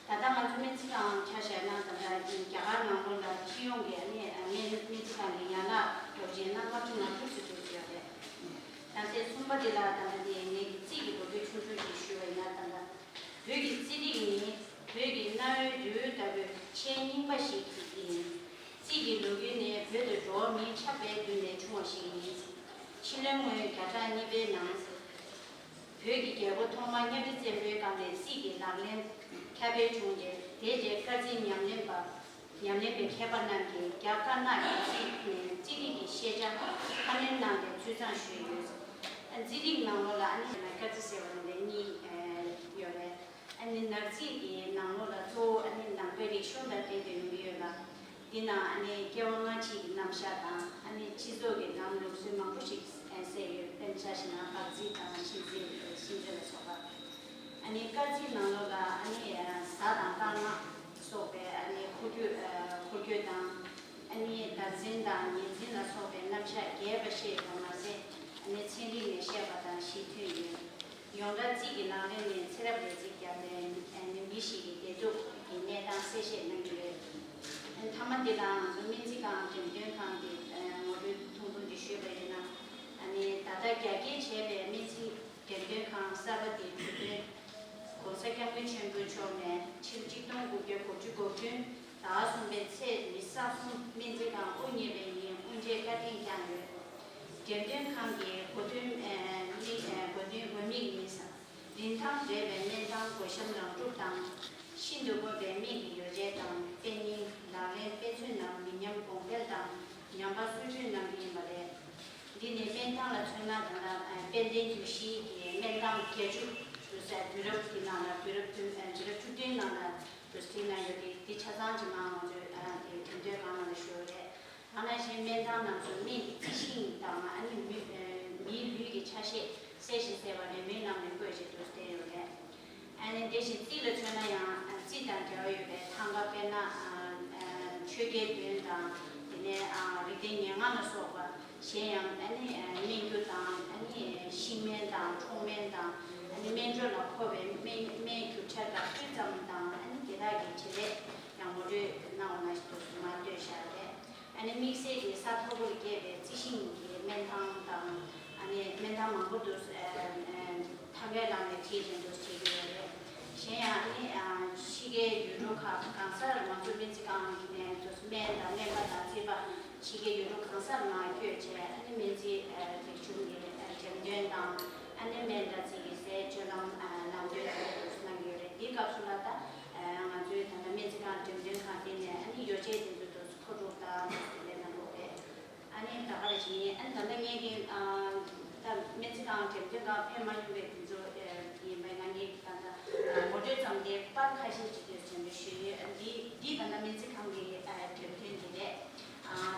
ད་ལྟ་ང་ཚོ་སྨན་རྩིས་ཁང་ཆ་བཞག་ན་ད་ལྟ་རྒྱ་གར་ནང་ལོགས་ལ་སྤྱི་ཡོངས་ཀྱི་ཨ་ནི་སྨན་སྨན་རྩིས་ཁང་གི་ཡན་ལག་རོགས་བྱེད་ན་ལྔ་བཅུ་ང་དྲུག་ཙམ་འགྲོ་གི་ཡོད་རེད། ད་ལྟའི་གསུམ་པ་དེ་ལ་ད་ལྟ་དེ་ངེད་ཀྱི་རྩིས་ཀྱི་ལོ་རྒྱུས་ཆུང་ཆུང་ཞིག་ཞུས་པ་ཡིན་ན་ད་ལྟ། བོད་ཀྱི་རྩིས་རིག་ནི་བོད་ཀྱི་གནའ་བོའི་འབྲས་བུ་ལྟ་བུའི་ཆེས་རྙིང་པ་ཞིག་ཡིན། རྩིས་ཀྱི་ལོ་རྒྱུས་ནི་བོད་དུ་འགྲོ་བ་མིའི་ཆགས་པའི་དུས་ནས་བྱུང་བ་ཞིག་ཡིན། ཕྱི་ལོའི་ངོས་བརྒྱ་ཕྲག་གཉིས་པའི་ནང་། བོད་ཀྱི་རྒྱལ་པོ་ཐོག་མ་གཉའ་ཁྲི་བཙན་པོའི་སྐབས་ནས་རྩིས་ཀྱི་ལག་ལེན་ཁྱབ་སྤེལ་བྱུང་རྗེས་དེའི་རྗེས་སྐར་རྩིས་ཉམས་ལེན་པ། ཉམས་ལེན་པའི་མཁས་པ་རྣམས་ཀྱིས་རྒྱ་དཀར་ནག་གི་རྩིས་ནས་རྩིས་རིག་གི་ཤེས་བྱ་ཁ་སྣོན་གནང་སྟེ་འཐུས་ཚང་ཞུས་ཡོད། རྩིས་རིག་ནང་ལོགས་ལ་ཨ་ནི་སྐར་རྩིས་ཟེར་བ་ནི་གཉིས་ཡོད་རེད། ཨ་ནི་ནག་རྩིས་ཀྱི་ནང་ལོགས་ལ་གཙོ་བོ་ཨ་ནི་ནང་པའི་རིག་གཞུང་དང་འབྲེལ་ཏེ་ཡོང་གི་ཡོད་ལ། འདི་ནང་ཨ་ནི་སྐྱེ་བ་སྔ་ཕྱི་གི་རྣམ་གཞག་དང་ཨ་ནི་སྤྱི་ཚོགས་ཀྱི་ལམ་ལུགས་སྲོལ་མང་པོ་ཞིག་གསལ་ཡོད། དཔེར་ན་ཆ་བཞག་ན་སྦག་རྩིས་དང་ཤིང་རྩིས་ཤིང་རྩིས་ལ་སོགས་པ། ཨ་ནི་སྐར་རྩིས་ནང་ལོགས་ལ་ཨ་ནི་གཟའ་དང་སྐར་མ་སོགས་པའི་ཨ་ནི་འཁོར་སྐྱོད་འཁོར་སྐྱོད་དང་ཨ་ནི་ཟླ་འཛིན་དང་ཉེར་འཛིན་ལ་སོགས་པའི་རྣམ་གཞག་རྒྱས་པ་བཤད་པ་མ་ཟད་ཨ་ནི་ཚན་རིག་ནས་བཤད་པ་དང་གཞི་མཐུན་ཡོད། ཡོངས་གྲགས་རྩིས་ཀྱི་ལག་ལེན་ནི་ཚེ་རབས་རེ་རྩིས་བརྒྱབ་པའི་ཨ་ནི་མི་ཞིག་གི་བདེ་སྡུག་གི་གནས་སྟངས་གསལ་བཤད་གནང་གི་རེད། ཨ་ནི་མཐའ་མ་འདི་ལའང་ང་ཚོ་སྨན་རྩིས་ཁང་འགྲེམས་སྟོན་ཁང་གི་ཨ་ངོ་སྤྲོད་ཐུང་ཐུང་འདི་ཞུས་པ་ཡིན་ན། ཨ་ནི་ད་ལྟ་རྒྱ་སྐྱེད་བྱས་པའི་སྨན་རྩིས་འགྲེམས་སྟོན་ཁང་གསར་པ་དེའི་གྲུབ་དོན། ༸གོང་ས་༸སྐྱབས་མགོན་ཆེན་པོ་མཆོག་ནས་ཕྱི་ལོ་ཆིག་སྟོང་དགུ་བརྒྱ་དགུ་བཅུ་གོ་བདུན་ཟླ་བ་གསུམ་པའི་ཚེས་ཉི་ཤུ་རྩ་གསུམ་སྨན་རྩིས་ཁང་དབུ་བརྙེས་པའི་ཉིན་དབུ་འབྱེད་བཀའ་དྲིན་བསྐྱངས་ཡོད། འགྲེམས་སྟོན་ཁང་གི་གོ་སྟོན་ཨ་དམིགས་ཨ་གོ་སྟོན་དགོས་དམིགས་ནི། རིན་ཐང་བྲལ་བའི་སྨན་ཐང་གོས་ཤམ་རང་གྲུབ་དང་། ཤིན་ཏུ་དགོས་པའི་སྨན་གྱི་ཡོ་བྱད་དང་དཔེ་རྙིང་ལག་ལེན་དཔེ་མཛོད་རྣམས་མི་ཉམས་གོང་འཕེལ་དང་ཉམས་པ་སོར་ཆུད་གནང་གི་ཡིན་པ་རེད། འདི་ནི་སྨན་ཐང་ལ་མཚོན་ན་ད་ལྟ་དཔལ་ལྡན་རྒྱུད་བཞི་གི་སྨན་ཐང་བརྒྱད་ཅུ་དུ་ཟེར་དུས་རབས་ཀྱི་ནང་ལ་དུས་རབས་བདུན་དུས་རབས་བཅུ་བདུན་ནང་ལ་དུ་བྲིས་གནང་ཡོད་དེ་འདི་ཆ་ཚང་གཅིག་མ་ང་ཚོས་དེ་འགྲེམས་སྟོན་ཁང་ནང་ལ་ཞུ་ཡོད་རེད། ད་ནང་བཞིན་སྨན་ཐང་རྣམས་སུ་སྨན་གྱི་རྩི་ཤིང་དང་ཨ་ནི་མི་མིའི་ལུས་ཀྱི་ཆ་ཤས་གསལ་ཞིང་གསལ་བ་རེ་མིག་ནང་ནས་བཀོད་ཅིག་ཏུ་བསྟན་ཡོད་རེད། ཨ་ནི་དེ་བཞིན་རྩིས་ལ་མཚོན་ན་ཡང་རྩིས་དང་འབྲེལ་བ་ཡོད་པའི་ཐང་ག་དཔེར་ན་ཆོས་རྒྱལ་བདུན་དང་དེ་ནས་རིགས་ལྡན་ཉེར་ལྔ་ལ་སོགས་པ་གཞན་ཡང་ཨ་ནི་སྨན་རྒྱུ་དང་ཨ་ནི་ཤིང་སྨན་དང་ཁྲོག་སྨན་དང་ཨ་ནི་སྨན་སྦྱོར་ལ་མཁོ་བའི་སྨན་སྨན་རྒྱུ་ཆ་དག་སྤུས་ཙམ་དང་ཨ་ནི་དེ་དག་གི་བྱེད་ལས་ཡང་ངོ་སྤྲོད་གནང་བ་ནང་བཞིན་དུ་མར་བཏོན་བཞག་རེད། ཨ་ནི་དམིགས་བསལ་གྱི་ས་མཐོ་པོར་སྐྱེས་པའི་རྩི་ཤིང་གི་སྨན་ཐང་དང་ཨ་ནི་སྨན་ཐང་མང་པོ་འདུག་ཨ་ཨ་ཐང་གའི་ལམ་ནས་བྲིས་བཞིན་དུ་བྱེད་ཀྱི་ཡོད་རེད། གཞན་ཡང་ཨ་ནི་ཨ་ཕྱི་རྒྱལ་ཡུ་རོབ། ཁག་གང་སར་ང་ཚོ་སྨན་རྩིས་ཁང་གི་ནས་སྨན་དང་སྨན་པ་དང་རྩིས་པ་ཕྱི་རྒྱལ་ཡུལ་གྲུ་གང་སར་མར་བསྐྱོད་བྱས། ཨ་ནི་སྨན་རྩིས་རིག་གཞུང་གི་འགྲེམས་སྟོན་དང་། ཨ་ནི་སྨན་དང་རྩིས་ཀྱི་སའི་སྤྱོད་ལམ་ལམ་སྟོན་དེ་འདྲ་གནང་གི་ཡོད་རེད། དེའི་སྐབས་སུ་ལ་ད་ང་ཚོའི་ད་ལྟ་སྨན་རྩིས་ཁང་འགྲེམས་སྟོན་ཁང་དེ་ནས་ཨ་ནི་ཡོ་བྱད་དེ་ཚོ་དུ་མཁོ་སྒྲུབ་དང་དེ་འདྲ་གནང་གི་རེད། ཨ་ནི་ད་ག་རེ་བྱས་ནས་ཨ་ནི་ད་ལྟ་ངེད་ཀྱི་ད་སྨན་རྩིས་ཁང་འགྲེམས་སྟོན་ཁང་ཕེབས་མ་མྱོང་བའི་དེ་ཚོ་ཡིན་པའི་ནང་ངེད་ཀྱི་ད་ལྟ་ངོ་སྤྲོད་ཙམ་དེ་པར་ཁ་ཤས་ཅིག་དེ་ཚོ་ཞུ་ཡོད། འདི་འདི་ད་ལྟ་སྨན་རྩིས་ཁང་གི་འགྲེམས་སྟོན་དེ་རེད།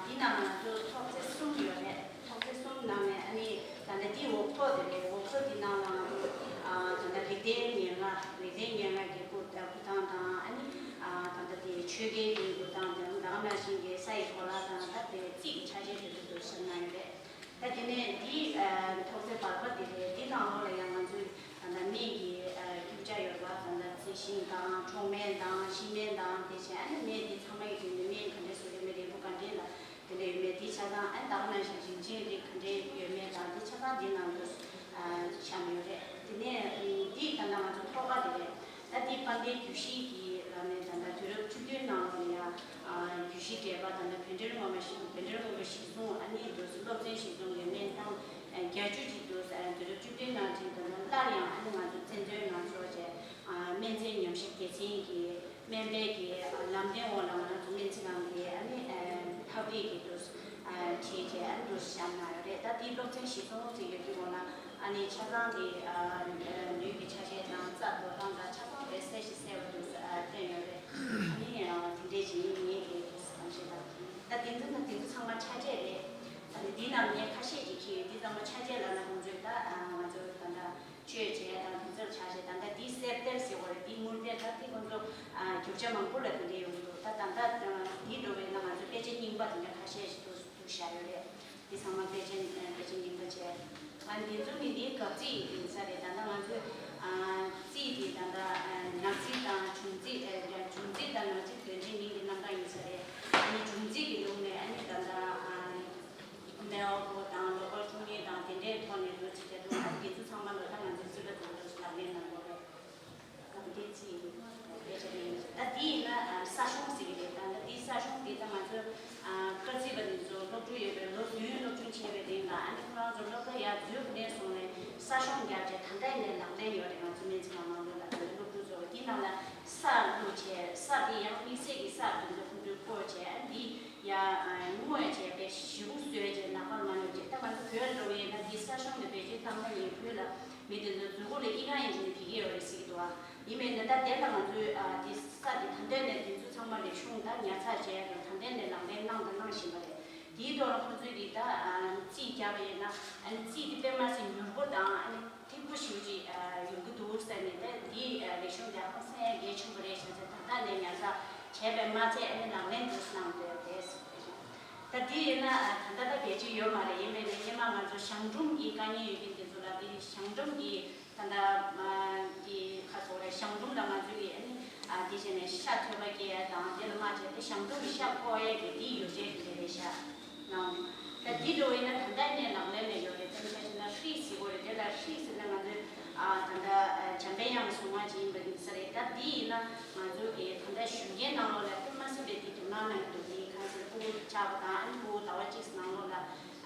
འདི་ནང་ང་ཚོ་ཐོག་བརྩེགས་གསུམ་ཡོད་རེད། ཐོག་བརྩེགས་གསུམ་ནང་ནས་ཨ་ནི་ད་ལྟ་འདི་འོག་ཐོག་དེ་རེད། འོག་ཐོག་འདི་ནང་ལ་ང་ཚོ་ད་ལྟ་རིག་ལྡན་སྙན་ངག་རིག་ལྡན་སྙན་ངག་གི་སྐུ་སྐུ་ཐང་དང་། ཨ་ནི་ད་ལྟ་དེ་ཆོས་རྒྱལ་གྱི་སྐུ་ཐང་དང་། ད་ག་ནང་བཞིན་གྱི་ས་ཡི་གོ་ལ་དང་། ད་དེ་རྩིས་ཀྱི་ཆ་ཤས་དེ་ཚོ་དུ་ཟིན་གནང་ཡོད་རེད། ད་དེ་ནས་འདི་ཐོག་བརྩེགས་བར་པ་དེ་རེད། འདི་ནང་ལོགས་ལ་ཡང་ང་ཚོའི་ད་ལྟ་སྨན་གྱི་རྒྱུ་ཆ་ཡོད་པ། ད་ལྟ་རྩི་ཤིང་དང་འཕྲོག་སྨན་དང་ཤི་སྨན་དང་། དེ་བཞིན་ཨ་ནི་སྨན་འདི་ཚང་མ་ཡི་དེ་ནས་སྨན་ག་འདྲས་བཟོ་གི་མེད། རིལ་བུ་ག་འདྲས་ལ་དེ་འདྲ་ཡོད་མེད། དེ་ཆ་ཚང་ཨ་ནི་ད་ག་ནང་བཞིན་རིན་ཆེན་རིགས་ག་འདྲས་ཡོད་མེད་དང་། དེ་ཆ་ཚང་འདི་ནང་དུ་བཤམས་ཡོད་རེད། དེ་ནས་འདི་ད་ལྟ་ང་ཚོ་ཐོག་ཁ་དེ་རེད། ད་འདི་དཔལ་ལྡན་རྒྱུད་བཞི་གི་ལ་ནས་ད་ལྟ་དུས་རབས་བཅུ་བདུན་ནང་ལོགས་ལ་ཡང་རྒྱུད་བཞི་འགྲེལ་པ་ད་ལྟ་བཻ་ཌཱུརྱ་མངོན་པ་བཻ་ཌཱུརྱ་མངོན་པ་གཞིར་བཟུང་། ཨ་ནི་དུས་སུ་སློབ་ཚན་གཞིར་བཟུང་གི་སྨན་ཐང་བརྒྱད་ཅུ་ཅིག་དུས་སུ་དུས་རབས་བཅུ་བདུན་ནང་བཞིན་ད་ལྟ་སླར་ཡང་ཨ་ནི་ང་ཚོ་བཙན་བྱོལ་ནང་འབྱོར་བྱས། སྨན་རྩིས་ཉམས་ཞིབ་སྡེ་ཚན་གྱི་སྨན་པའི་གི་ལམ་སྟོན་འོག་ལ་ང་ཚོ་སྨན་རྩིས་ཁང་གི་ཨ་ནི་ཕབ་སྒྲིག་གི་དུས་སུ་བྲིས་བྱས་ཨ་ནི་དུས་སུ་བཤམས་གནང་ཡོད་རེད། ད་འདི་སློབ་ཚན་གཞིར་བཟུང་བྱེད་ཡོད་དུས་འོག་ལ་ཨ་ནི་ཆ་ཚང་གི་ནུས་ཀྱི་ཆ་ཤས་དང་། རྩ་འགྲོ་སྟངས་དང་། ཆ་ཚང་དེ་གསལ་ཞིང་གསལ་བ་དུས་སུ་སྟོན་ཡོད་རེད། ཨ་ནི་དེ་འདྲས་ཀྱི་ངེད་ཀྱི་དུས་སུ་གཏམ་བཤད་དང་། ད་དེ་ཚོ་ད་དེ་ཚོ་ཚང་མ་ཆ་འདྲེས་རེད། ད་ནི་འདི་ནང་ནས་ཁ་ཤས་ཀྱིས་འཁྱེར་ཡོད། འདི་ཚང་མ་ཆ་འདྲེས་ལབ་ན་ཁོང་ཚོས་ད་ང་ཚོ་ད་ལྟ་བཅོས་བྱས་དང་དེ་ཚོར་ཆ་བཞག་ད་ལྟ་འདི་གསེར་གཏེར་ཟེར་བ་རེད། འདི་དངུལ་གཏེར། ད་འདི་ཁོང་ཚོ་རྒྱུ་ཆ་མང་པོ་ལ་དེ་འདྲས་ཡོང་གི་འདུག་ད་ད་ལྟ་འདི་འགྲོ་བས་ན་ང་ཚོ་དཔེ་ཆ་རྙིང་པ་དེ་འདྲ་ཁ་ཤས་ཤིག་ཏུ་བཞག་ཡོད་རེད། འདི་ཚང་མ་དཔེ་ཆ་དཔེ་ཆ་རྙིང་པ་བྱས། ཨ་འདི་ཚོ་ནི་འདི་གབ་རྩིས་ཡིན་ས་རེད། ད་ལྟ་ང་ཚོས་རྩིས་དེ་ད་ལྟ་ནག་རྩིས་དང་འབྱུང་རྩིས། འབྱུང་རྩིས་དང་ནག་རྩིས་དོན་ཚན་གཉིས་ཀྱི་རྣམ་གྲངས་ཡིན་ས་རེད། ཨ་ནི་འབྱུང་རྩིས་ཀྱི་ལུགས་ནས་ཨ་ནི་ད་ལྟ། སྨེ་བ་པོ་དང་ལོ་པ་ཁྲུང་ཡེ་དང་དེ་འདྲའི་ཐོག་ནས་འགྲོ་ཚིག་རྒྱ་དུ་ང་ཚོ་དེ་ཚོ་ཚང་མ་ལོ་ད་ང་ཚོའི་རྩིས་པ་ཚོ་འགྲོ་ཚིག་ལག་ལེན་གནང་དགོས་རེད། ང་ཚོ་དེ་རྩིས་དཔེ་ཆ་ལེན་ད་འདི་ཡིན་ན་གསར་གཞུང་ཟེར་གི་རེད། ད་ད་འདི་གསར་གཞུང་འདི་ད་ང་ཚོ་སྐར་རྩིས་པ་འདི་ཚོ་སློབ་ཕྲུག་ཡོད་པའི་ལོ་རྒྱུས་སློབ་སྦྱོང་བྱས་པའི་རིང་ལ་ཨ་ནི་ཁོ་རང་ཚོ་སློབ་གྲྭ་ཡར་འཛུལ་ནས་བཟུང་ནས་གསར་གཞུང་རྒྱབ་བྱས་ད་ལྟ་ཡིན་ནས་ལག་ལེན་ཡོད་རེད། ང་ཚོ་སྨན་རྩིས་ཁང་ནང་ལོགས་ལ་ད་སློབ་ཕྲུག་ཚོ་འདི་ནང་ལ་ས་བླུགས་བྱས། ས་འདི་ཡང་དམིགས་བསལ་གྱི་ས་དེ་ཚོ་ཁོང་ཚོས་བརྐོས་བྱས་ཨ་ནི་འདི། ཡ། བརྔོས་བྱས་པའི་ཞེ་པོ་བཟོས་བྱས་ནག་པར་མ་ཉོ་བྱས། ད་ང་ཚོ་བོད་འགྲོ་བའི་ན་འདི་ས་གཞུང་ནས་བེད་སྤྱོད་བཏང་ན་ཡིན། བོད་ལ་མི་དེ་ཚོ་མཛོད་སྒོ་ལ་ཨི་ཁང་ཡིན་གྱི་ནས་འགྱེལ་གྱི་ཡོད་རེད་ཟེར་གྱི་འདུག་ཨ་ཡིན་པས་ན་ད་དེ་ལ་ང་ཚོས་ཨ་དེ་ས་དེ་ད་ལྟ་ནས་དེ་ཚོ་ཚང་མ་ལེགས་ཤོམ་ད་ཉར་ཚགས་བྱས་དང་ད་ལྟ་ནས་ལག་ལེན་གནང་དང་གནང་བཞིན་པ་རེད། དེའི་ཐོག་ལ་ཁོང་ཚོས་དེ་ད་རྩིས་བརྒྱབ་པ་ཡིན་ན་ཨ་ནི་རྩིས་དེ་དཔེ་མ་སྲིད་མྱུར་པོ་དང་ཨ་ནི། ཐིག་པོ་ཞིག་ཅིག་ཡོང་གི་འདུག་ཟེར་ནས་ད་འདི་ལེགས་ཤོམ་རྒྱག་ཁོང་སེམས་ཡ་གལ་ཆེན་པོ་རེད་ཤག་ཟེར། ད་ལྟ་ནས་ཉར་ཚགས་བྱས་པས་མ་ཚད་ཨ་ནི་ལག་ལེན་དུ་གནང་དགོས་རེད་ཟེར། ད་འདི་ཡིན་ན་ད་ལྟ་ད་བེད་སྤྱོད་ཡོད་མ་རེད། ཡིན་པས་ན་སྔོན་མ་ང་ཚོ་གཞང་འབྲུམ་གྱི་དཀའ་ངལ་ཡོད་མཁན་དེ་ཚོ་ལ་འདི་གཞང་འབྲུམ་གྱི་ད་ལྟ་འདི་ཁ་སོགས་རེད། གཞང་འབྲུམ་ལ་ང་ཚོ་གི་ཨ་ནི་འདི་བྱས་ནས་ཤ་ཐོད་པ་སྐྱེ་ཡ་དང་དེ་ལ་མ་བྱས་ཏེ་གཞང་འབྲུམ་གྱི་ཤ་ཕོག་ཡས་ཀྱི་འདི་ཡོ་བྱད་དེ་རེད་ཤག་ནང་། ད་འདི་འགྲོ་བས་ན་ད་ལྟ་ནས་ལག་ལེན་ལ་ཡོད་རེད། དེ་ནི་ཆ་བཞག་ན་ཧྲིལ་ཟེར་གོ་རེད། དེ་ལ་ཧྲིལ་ཟེར་ན་ང་ཚོའི་ཨ་ད་ལྟ་འཇམ་པའི་དབྱངས་གཟུངས་སྔགས་ཅིག་ཡིན་པ་ཡིན་ས་རེད། ད་འདི་ཡིན་ན་ང་ཚོ་གི་ད་ལྟ་ཞུགས་མཁན་ནང་ལོགས་ལ་དཔེ་མ་སྲིད་པའི་འདི་དོ་སྣང་གནང་གི་འདུག་འདི་གང་ཟེར་ཕྲུ་གུ་ཆགས་པ་དང་ཨ་ནི་ཕྲུ་གུ་ཟླ་བ་གཅིག་ནང་ལོགས་ལ་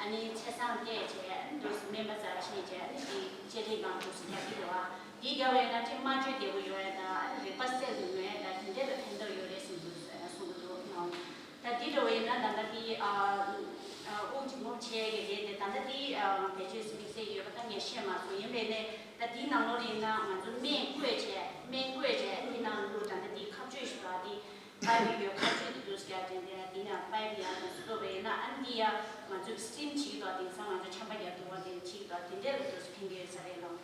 ཨ་ནི་ཚེས་བཟང་བལྟས་བྱས་ཨ་ནི་འདུག་སེ་སྨན་པ་རྩར་ཕྱིན་བྱས་ཨ་ནི་འདི་ལྕེ་ལེབ་སྒང་འདུག་སེ་རྒྱག་གི་རེད་བ། འདི་རྒྱག་པ་ཡིན་ན་ཅིག་སྨྲ་བརྗོད་བདེ་པོ་ཡོང་ཡ་དང་ཨ་ནི་རེག་པ་གསལ་དུ་ཡོང་ཡ་དང་དེ་འདྲ་ལ་ཕན་ཐོགས་ཡོད་རེད་ཟེར་འདུག་གསུང་གི་འདུག་ནང་། ད་འདི་འདྲ་བ་ཡིན་ན་ད་ལྟ་འདི་དབུགས་འབྱིན་རྔུབ་བྱེད་ཀྱི་རེད་དེ། ད་ལྟ་འདི་བེད་སྤྱོད་དམིགས་བསལ་ཡོད་པ་ད་ངས་ཤེས་མ་སོང་། ཡིན་པས་ནས་ད་འདི་ནང་ལོགས་ཡིན་ན་ང་ཚོ་སྨན་བསྐོལ་བྱས་སྨན་བསྐོལ་བྱས་འདི་ནང་བླུགས། ད་ལྟ་འདི་ཁ་གཅོད་ཞིག་ར་འདི་པའི་པི་ཡོད། ཁ་གཅོད་འདི་འདུག་སྐྱ་དེ་འདི་འདི་ནས་པའི་པི་ཡང་འདུག་སུ་བས་ན་ཨ་ནི་འདི་ཡ་ང་ཚོས་སི་ཊིམ་བྱེད་ཀྱི་འདུག་དེང་སང་ང་ཚོ་ཆམ་པ་རྒྱག་ཐུབ་པ་དེ་བྱེད་ཀྱི་འདུག་དེ་འདྲས་ལ་འདུག་སུ་ཕན་གྱི་ཡོད་ས་རེད་ལགས།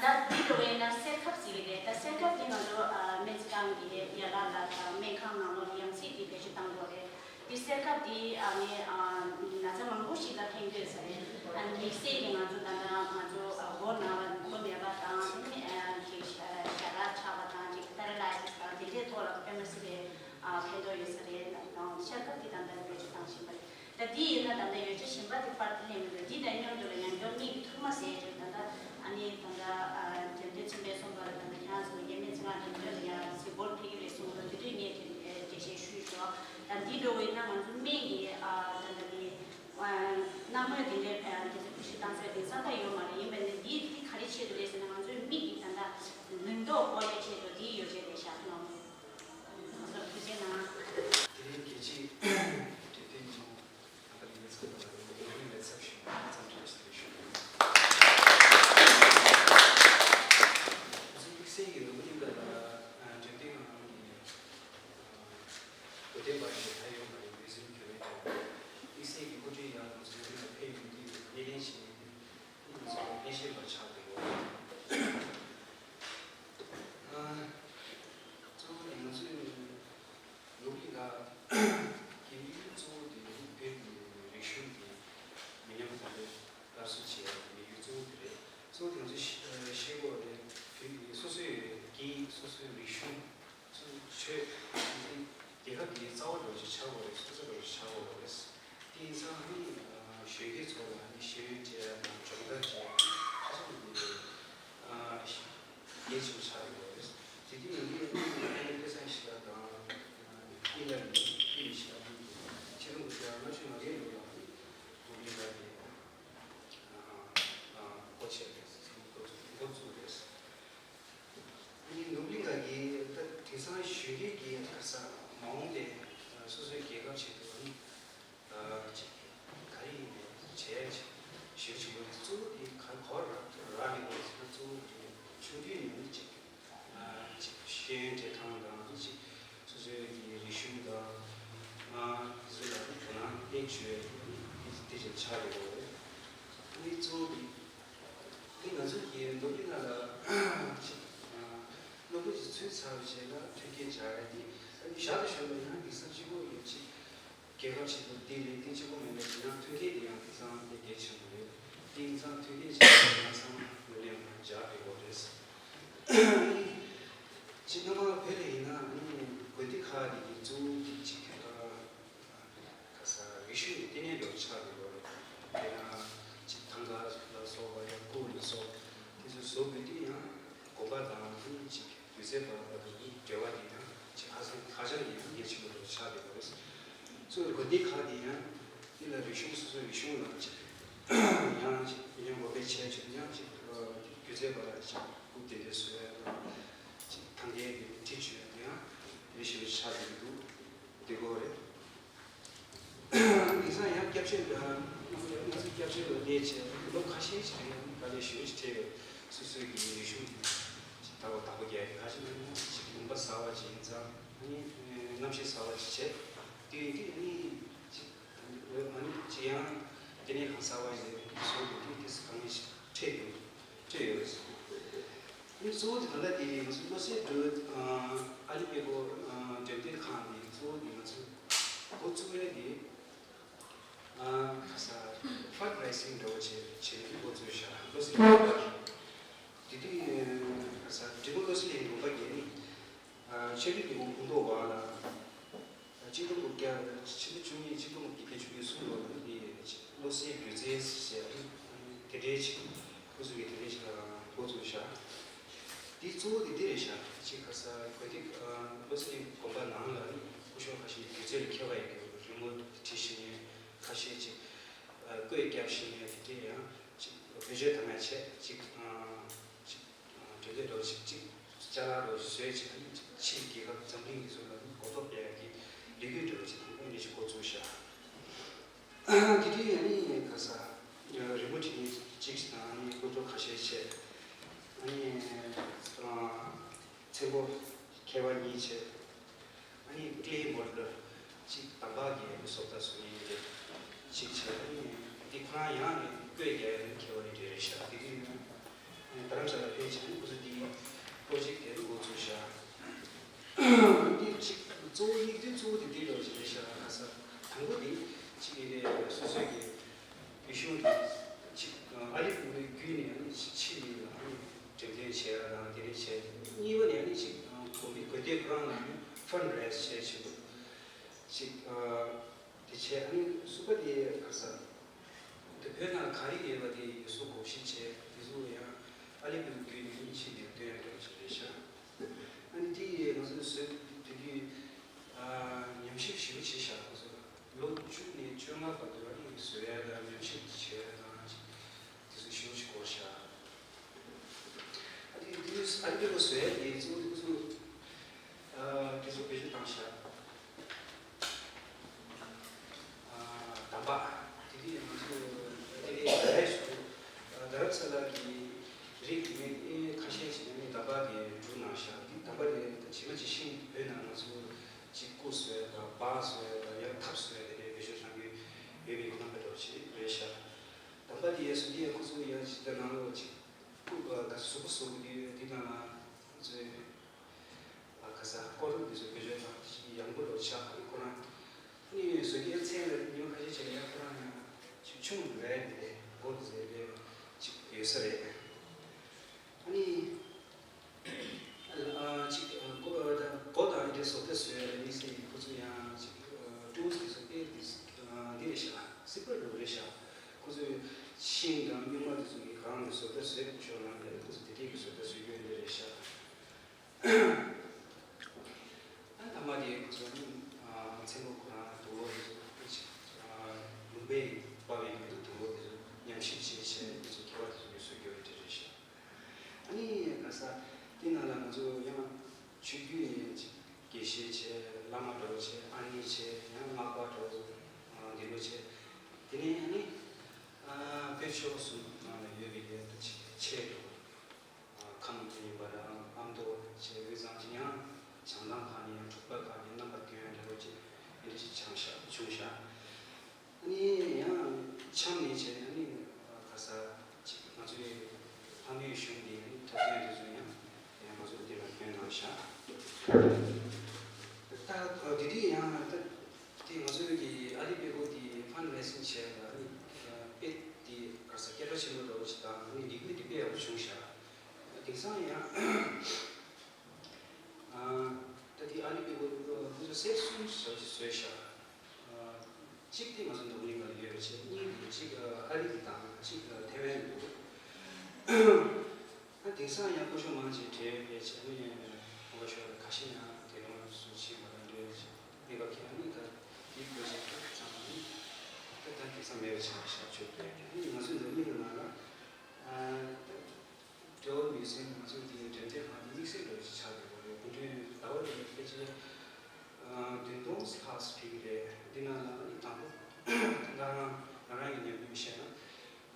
ད་འདི་འགྲོ་བས་ན་སེར་ཁབ་ཟེར་གྱི་རེད། ད་སེར་ཁབ་འདི་ང་ཚོ་སྨན་རྩིས་ཁང་གི་ཡན་ལག་ལ་དང་སྨན་ཁང་ནང་ལོགས་ཡང་སྲིད་ཀྱི་བེད་སྤྱོད་བཏང་དགོས་རེད། འདི་སེར་ཁབ་འདི་ཨ་ནི་ན་ཚ་མང་པོ་ཞིག་ལ་ཕན་གྱི་ཡོད་ས་རེད། ཨ་ནི་དམིགས་བསལ་གྱི་ང་ཚོ་ད་ལྟ་ང་ཚོ་མགོ་ན་མགོ་ན་བ་དང་དེ་ནས་ཅིག་ཞ་རག་ཆགས་པ་དང་ཅིག་པེ་ར་ལའི་སིས་དང་དེ་འདྲའི་ཐོག་ལ་དཔེ་མ་སྲིད་པའི་ཕན་ཐོགས་ཡོད་ས་རེད། ད་སེར་ཁབ་འདི་ད་ལྟ་བེད་སྤྱོད་བཏང་བཞིན་པ་རེད། ད་འདི་ཡིན་ན་ད་ལྟ་ཡོ་བྱད་གཞན་པ་དེ་པར་དེ་ལེན་མི་འདུག་འདི་དང་མཉམ་དུ་ལ་ཡང་སྐྱོར་གཉིས་ཀྱི་ཐུར་མ་ཟེར་ཅིག་ད་ལྟ་ཨ་ནི་ད་ལྟ་འགྲེམས་སྟོན་ཚན་པའི་གསུངས་པ་ལ་ད་ལྟ་ཁྱེད་རང་ཚོ་ཡ་སྨན་རྩིས་ཁང་འགྲེམས་སྟོན་ལ་ཡ་གཟིགས་སྐོར་ཕེབས་ དེང་སང་ད་ཡོད་མ་རེད། ཡིན་པ་ནི་འདི་འདི་ག་རེ་ཆེད་དུ་རེད་ཟེར་ན། ང་ཚོའི་མིག་གིས་ད་ལྟ་མིང་འདོགས་སྐོར་ལས་ཆེད་དུ་འདི་ཡོ་བྱད་རེད་བཞག་གནང་། ང་ཚོར་ཐུགས་རྗེ་གནང་། དེ་རིང་རྒྱལ་སྤྱིའི་འབྲེལ་མཐུད་ཉིན་མོ། ཨ་ནི་ཚང་མ་ལ་ཡིན་ནའི་ཚབ་ཞུས་ནས་འཚམས་འདྲི་ཞུ། ང་ཚོའི་དམིགས་བསལ་གྱི་ནོར་བུ་གླིང་ག་ལ་འགྲེམས་སྟོན་ཁང་ནང་གི་བོད་དོན་པ་ཞིག་ད་ཡོད་མ་རེད། འོས་འཛིན་གྱོད་མེད་ཐོག་དམིགས་བསལ་གྱི་སྐུ་མགྲོན་ཡང་ང་ཚོའི་ནང་ཕེབས་ཡོང་དུས་སྣེ་ལེན་བྱེད་མཁན་དེ་ང་ཚོ་ལ་ཕན་ཤེས་པ་ཆགས་འདུག་ཨ། གཙོ་བོ་ནི་ང་ཚོའི་ནོར་བུ་གླིང་ག་གི་དམིགས་ཡུལ་གཙོ་བོ་དེ་ནི་བོད་ཀྱི་རིག་གཞུང་གི་མི་ཉམས་གོང་འཕེལ་སླར་གསོ་བྱེད་ཡག་གི་དམིགས་ཡུལ་གཙོ་བོ་དེ་རེད། གཙོ་བོ་དེ་ང་ཚོས་ཤེས་ཤེས་དགོས་རེད། བོད་ཀྱི་སོ་སོའི་སྐད་ཡིག་སོ་སོའི་རིག་གཞུང་། ཆོས་ཆོས་རྒྱལ་ཁབ་ཀྱི་རྩ་བ་འདྲ་བོ་ཞིག་ཆགས་དགོས་རེད། སོ་སོ་འདྲ་བོ་ཞིག་ཆགས་དགོས་རེད། དེ་ཡིན་ཙང་ནི་གཞོན་སྐྱེས་ཚོ་ལ་ནི་ཤེས་ཡོན་སྤྲད་ཡ་དང་སྦྱོང་བརྡར་སྤྲད་ཡ་ཧ་ཅང་གི་གལ་ཆེན་པོ་ཆགས་ཡོད་རེད། དེ་དུས་ཡིན་དུས་ནི་ཨ་ནི་སྐལ་བཟང་ཞིག་ལ་དང་ཨི་ལ་ནི་ཨི་ལི་ཞིག་ལ་ནི་ཆེད་དུ་འགོ་ཁྲིད་ལྔ་བཅུ་ང་བརྒྱད་ལོ་ལ་ནི་འགོ་ཁྲིད་ལ་ནི་འགོ་བྱས་རེད། འགོ་བཙུགས་རེད། ཨ་ནི་ནོར་བུ་གླིང་ག་གི་ད་དེང་སང་གཞོན་སྐྱེས་ཀྱི་ག་ས་མ་འོངས་པའི་སོ་སོའི་རྒྱལ་ཁབ་ཆེད་དུ་ཨ་ནི་ཅིག་ག་རེ་ཡིན་ནའི་བྱས་ཞེ་པོ་ཆེན་པོ་གཙོ་བོ་དེ་ག་ག་བར་རག་ལས་པ་ཟེར་ན། གཙོ་བོ་དེ་ཆུང་དུས་ནས་ནི་ཅིག་ཅིག་ཤེས་ཡོན་སྤྲད་སྟངས་དང་ནི་ཅིག་སོ་སོའི་གི་རིག་གཞུང་དང་ཨ་དེ་ཚོ་ལ་ནི་དོ་སྣང་སླེབས་བྱས་ནི་དེ་བཞིན་ཆགས་ཡོད་རེད། ཨ་ནི་གཙོ་བོ་དེ། དེ་ང་ཚོ་གི་ནོར་བུ་གླིང་ག་ལ་ཅིག་སློབ་ཕྲུག་ཅིག་ཚུད་ཚར་བའི་རྗེས་ལ་མཐུན་རྐྱེན་སྦྱར་ཡ་དེ་ཨ་ནི་བཞག་ཏུ་ཞོག་པ་ཡང་དེང་སང་གཅིག་པོ་ཡོད་ཅིག་རྒྱལ་ཁབ་ཆེད་དུ་འདི་རེད། དེ་གཅིག་པོ་མིན་པ་ཅིག་ཡང་མཐུན་རྐྱེན་དེ་ཡང་དེང་སང་དེ་གལ་ཆེན་པོ་རེད། དེ་ཡིན་ཙང་མཐུན་རྐྱེན་ཅིག་ཡང་ཚང་མ་ལ་ཡང་སྦྱར་དགོས་རེད། ཅིག་སྔ་མ་བོད་ལ་ཡིན་ན་ཨ་ནི་དགོན་སྡེ་ཁག་དེ་གི་གཙོ་བོ་དེ་ཅིག་ག་ས་རིག་གཞུང་གི་ལྟེ་གནས་འདྲ་བོ་ཆགས་འདུག་གོ། དེ་ཡང་ཅིག་ཐང་ག་ལ་སོགས་པ་ཡང་སྐོར་ལ་སོགས་དེ་ཚོ་བཟོ་དགོས་དུས་ཡང་དགོན་པ་དང་ཨ་ནི་ཅིག་སྒྱུ་རྩལ་པ་བར་དུ་ནི་འབྲེལ་བ་དེ་ཡང་ཅིག་ཧ་ཅང་ཧ་ཅང་གི་ཡང་གལ་ཆེན་པོ་འདྲ་བོ་ཆགས་འདུག་གོ། གཙོ་བོ་དགོན་སྡེ་ཁག་དེ་ཡང་འདི་ལ་རིག་གཞུང་སོ་སོའི་རིག་གཞུང་ལ་ཅིག་ཡང་ཅིག་ཡང་འགོ་པའི་ཆེད་ཅིག་ཡང་ཅིག་སྒྱུ་རྩལ་པ་ལ་ཅིག་རྐུབ་སྟེགས་དེ་བཟོ་ཡ་དང་ཅིག་ཐང་གའི་དེ་ཁྲིད་བཅུག་ཡ་དེ་ཡང་རེ་ཞིག་ཆགས་འདུག་འདུག་འདི་གོ་རེད། དེང་སང་ཡང་སྐྱབས་བཅོལ་ལ་ང་ཚོ་སྐྱབས་བཅོལ་ལ་སླེབས་བྱས་ལོ་ཁ་ཤས་ཤིག་རིང་དཀའ་ལས་ཞེ་པོ་ཞིག་འཕྲད་ཡོད། སོ་སོའི་གི་རིག་གཞུང་དེ་ད་བར་བདག་པོ་རྒྱག་ཡ་ག་ཅི་ན་ཡང་ཅིག་ལུང་པ་གསར་པ་ཅིག་ཡིན་ཙང་ཨ་ནི་གནམ་གཤིས་གསར་པ་ཅིག་བྱས་དུས་དེ་ཨ་ནི་ཅིག་ཨ་ནི་ཅིག་ཡང་ལྟེ་གནས་ཁང་གསར་པ་ཞིག་བཟོ་དགོས་དུས་དེ་དཀའ་ངལ་ཞིག་འཕྲད་ཡོད། སྤྲད་ཡོད་རེད། ཨ་ནི་གཙོ་བོ་དེ་ད་ལྟ་དེ་ང་ཚོ་བློ་གསལ་སྒྲོལ་ཨ་ཨ་ལི་པད་ཀོ་འགྲེམས་སྟོན་ཁང་དེ་གཙོ་བོ་དེ་ང་ཚོ་འགོ་བཙུགས་ཡ་དེ་ཨ་ག་ས་ཕན་རེ་སིང་འདྲ་བོ་བྱས་བྱས་ནས་འགོ་བཙུགས་ཤག་བློ་གསལ་སྒྲོལ་དེ་དུས་ཨ་ག་ས་འབྲི་གུང་བློ་གསལ་གླིང་དགོན་པ་གི་ནི་ཆོས་རིག་དགེ་སློང་ཕུན་ཚོགས་དབང་ལགས། ཆིག་སྟོང་དགུ་བརྒྱ་ཕྱི་ལོ་བཅུ་གཉིས་ཆིག་སྟོང་དགུ་བརྒྱ་བརྒྱད་ཅུ་གྱ་གསུམ་ལོ་ལ་ནི་བློ་གསལ་སྒྲོལ་རྩེ་ཟེར་དེ་འདྲའི་ཅིག་ཁོ་ཚོ་གི་དེ་འདྲའི་ཅིག་འགོ་བཙུགས་ཤག་དེ་གཙོ་བོ་དེ་འདི་རེད་ཤག་ཅིག་ག་ས་གོ་ཐིག་བློ་གསལ་དགོན་པ་ནང་ལ་ནི་སྐུ་ཞབས་ཁ་ཤས་སྒྱུ་རྩལ་ལ་མཁས་པ་ཡོད་རྒྱུ་རི་མོ་བྲིས་ཤེས་མཁན་ཁ་ཤས་ཅིག་བརྐོས་བརྒྱབ་ཤེས་མཁན་དེ་འདྲའི་ཡང་ཅིག་བེད་སྤྱོད་གཏོང་ཡ་བྱས་ཅིག་ཅིག་གྲོས་འདེབས་འདྲ་བོ་ཞིག་ཅིག་ཅ་ལག་འདྲ་བོ་ཞིག་བཟོས་བྱས་ཨ་ནི་ཅིག་ཕྱིའི་རྒྱལ་ཁབ་འཛམ་གླིང་གི་ཚོ་ལ་གོ་རྟོགས་སྤེལ་ཡག་གི་ལས་འགུལ་འདྲ་བོ་ཞིག་དང་པོ་ནས་ཞིག་འགོ་བཙུགས་ཤག་དེ་དུས་ཨ་ནི་ག་ས་རི་མོ་བྲིས་མཁན་གཅིག་དང་ཨ་ནི་སློབ་ཕྲུག་ཁ་ཤས་བྱས་ཨ་ནི་ཚེ་མགོ་མཁས་པ་གཉིས་བྱས། ཨ་ནི་ཀླེ་མོ་ཌེལ་གཅིག་དམ་པ་གི་བཟོ་ལྟ་བཟོ་མཁན་རེད། གཅིག་བྱས་ཨ་ནི་འདི་ཁོ་རང་ཡང་ནི་བརྐོས་རྒྱག་ཡ་ནི་མཁས་པ་རེད་རེད་ཤག་དེ་དུས་ཡང་རྡ་རམ་ས་ལ་ཕེབས་བྱས་ནས་ཁོ་ཚོ་འདི་པྲོ་ཇེག་དེ་འགོ་བཙུགས་ཤག་འདི་གཅིག་གཙོ་བོ་སྙིང་དོན་གཙོ་བོ་དེ་འདི་འདྲ་བ་ཞིག་རེད་ཤག་ཁ་ས་དང་པོ་འདི་གཅིག་ཡིན་ནའི་སོ་སོའི་གི་རིག་གཞུང་དེ་གཅིག་ཨ་ལི་བོད་བརྒྱུད་ནས་ཨ་ནི་ཕྱི་མི་ལ་ཨ་ནི་འགྲེམས་སྟོན་བྱས་ཡ་དང་དེ་འདྲ་བྱས། གཉིས་པ་ནས་ཨ་ནི་གཅིག་དགོན་པའི་དགོན་སྡེ་ཁོ་རང་ལ་ཨ་ནི་ཕན་རེ་སི་བྱས་བྱས་འདུག་གཅིག་དེ་བྱས་ཨ་ནི་གསུམ་པ་དེ་ག་ས་དེ་བོད་ནང་ག་རེ་ཡོད་པ་དེ་ཡོད་སོ་གོ་ཤེས་བྱས་དེ་ཚོ་ཡང་ཨ་ལི་བོད་བརྒྱུད་ནས་ཨ་ནི་ཕྱི་མི་ལ་སྟོན་ཡ་འདྲ་བ་ཞིག་རེད་ཤག་ཨ་ནི་དེ་ཡིས་ང་ཚོས་བཟོས་དེ་དུས་ཉམས་ཞིབ་ཞེ་པོ་བྱས་ཤག་ཁོ་ཚོ་ལོ་བཅུ་ནས་བཅོ་ལྔ་བར་དུ་ཨ་ནི་བཟོ་ཡ་དང་ཉམས་ཞིབ་བྱེད་ཡ་དང་ཅིག་དེ་ འདི་ཚོ་བེད་སྤྱོད་ཐག་ཞིག་ཡག་པོ་འགྲོ་ཆགས། ཨ་ནི་ཁོ་རང་ཨ་ནི་བཟོ་མཁན་ཚན་རིག་ཉོ་ཁ་ཤས་བྱས་ཡ་ཁོ་རང་ཡང་ཅིག་ཆུང་རེད་དེ་སྒོ་རུ་ཟེར་ལེ་ཅིག་ཡོད་ས་རེད། ཨ་ནི་ཨ་ཅིག་སྒོ་སྒོ་དང་ཨེ་འདྲ་བཟོ་ལྟ་བཟོས་ཡ་དམིགས་བསལ་ཁོ་ཚོ་ཡང་ཅིག་ཊུལ་སི་དེ་ཚོ་དཔེ་འདི་འདི་རེད་ཤག་སི་པར་འདྲ་བོ་རེད་ཤག་ཁོ་ཚོས་ཤིང་དང་སྨྱུག་མ་དེ་ཚོ་གི་སྒང་ནས་བཟོ་ལྟ་བཟོས་ཤོར་ན་ལས་ཁོ་ཚོ་དེ་འདྲས་ཀྱི་བཟོ་ལྟ་བཟོས་ཡོད་འདི་རེད་ཤག་ཨ་ཐ་མ་དེ་ཁོ་ཚོ་ནི་ཨ་མཚན་མོ་ཁོ་རང་དུག་ལོག་དེ་ཚོ་ཨ་ལུང་པའི་པ་བའི་ནང་དུ་དུག་ལོག་དེ་ཚོ་ཉམས་ཞིབ་བྱས་བྱས་དེ་ཚོ་ཁྱད་པར་དེ་ཚོ་ཡོད་སུ་གྱུར་དེ་རེད་ཤག་ཨ་ནི་ག་ས་དེ་ནང་ལ་ང་ཚོ་ཡང་ཆོས་བརྒྱུད་ནས་དགེ་བཤེས་བྱས་བླ་མ་འདྲ་བོ་བྱས་ཨ་ནེ་བྱས་ཡང་སྔགས་པ་འདྲ་བོ་འདི་འདྲ་བྱས་དེ་ནས་ཨ་ནི་བོད་ཆོལ་ཁ་གསུམ་ནང་ལ་ཡོད་པའི་ལས་དུ་ཆེད་དུ། ཁམས་ཡིན་པ་དང་ཨ་མདོ་བྱས་དབུས་གཙང་ཅི་ཡང་བྱང་ཐང་ཁག་ནས་ཡང་འབྲུག་པ་ཁག་ནས་རྣམ་པ་དོན་འདྲ་བོ་ཅིག་འདི་འདྲ་ཞིག་བྱུང་ཤག་བྱུང་ཤག་ཨ་ནི་ཡང་ཆམ་ནས་བྱས་ཨ་ནི་ག་ས་ཅིག་ང་ཚོའི་ཕ་མེས་གཞུང་གི་ཨ་ནི་འཁྲབ་སྟོན་དེ་ཚོ་ཡང་ཡང་ང་ཚོ་འདི་ལ་བསྐྱོན་གནང་ཤག་ད་དེ་དུས་ཡང་ད་དེ་ང་ཚོའི་གི་ཨ་རི་དཔེ་ཁོ་དེ་ཕན་རེ་སིང་བྱས་ལ་ཨ་ནི་དཔེ་དེ་ག་ས་སྐད་གྲགས་ཆེན་པོ་འདྲ་བོ་ཅིག་དང་ཨ་ནི་ལེགས་སྤེལ་དེ་དཔེ་ཡག་པོ་བྱུང་ཤག་དེང་སང་ཡང་ད་ལྟའི་ཨ་རི་དཔེ་ཁོ་ཁོ་ཚོ་གསེར་གསུམ་ཞབས་ཀྱིས་བཟོས་ཤག་གཅིག་དེ་ང་ཚོ་འཛམ་གླིང་ཁ་ལ་ཡོད་པ་བྱས་གཉིས་དེ་གཅིག་ཨ་རི་གི་དང་གཅིག་ཐེ་ཝན་གི་འདུག་ད་དེང་སང་ཡང་སྐུ་ཞབས་མང་ཆེ་བྲེལ་ཡོད་པས་བྱས་ནས་ངོ་ཤོར་ཁ་ཤས་ཡང་དེ་རིང་སུ་ཕྱིན་པ་དང་འབྲེལ་བྱས་གནས་སྐབས་ཁྱེད་རང་ནི་ད་དེའི་བཀོད་ཆེན་ཐུབ་ཙམ་ནི་ད་ད་དེང་སང་མེད་པ་ཆགས་ཤག་ཆོས་དེ་ནི་ང་ཚོའི་འཛམ་གླིང་གི་ནང་ལ་ད། འབྲེལ་བ་མེད་སའི་ང་ཚོའི་འདིའི་འགྲེམས་སྟོན་ཁང་འདི་དམིགས་བསལ་འདྲ་བོ་ཞིག་ཆགས་ཡོད་པ་རེད། སྐུ་མགྲོན་ཟླ་བ་རེ་རེ་ཕལ་ཆེར་བདུན་སྟོང་ལྷག་ཙམ་ཕེབས་ཀྱི་རེད། འདི་ནང་ལ་ཨ་ནི་དང་པོ་ང་རང་ང་རང་གི་ཉམས་མྱོང་བཤད་ན་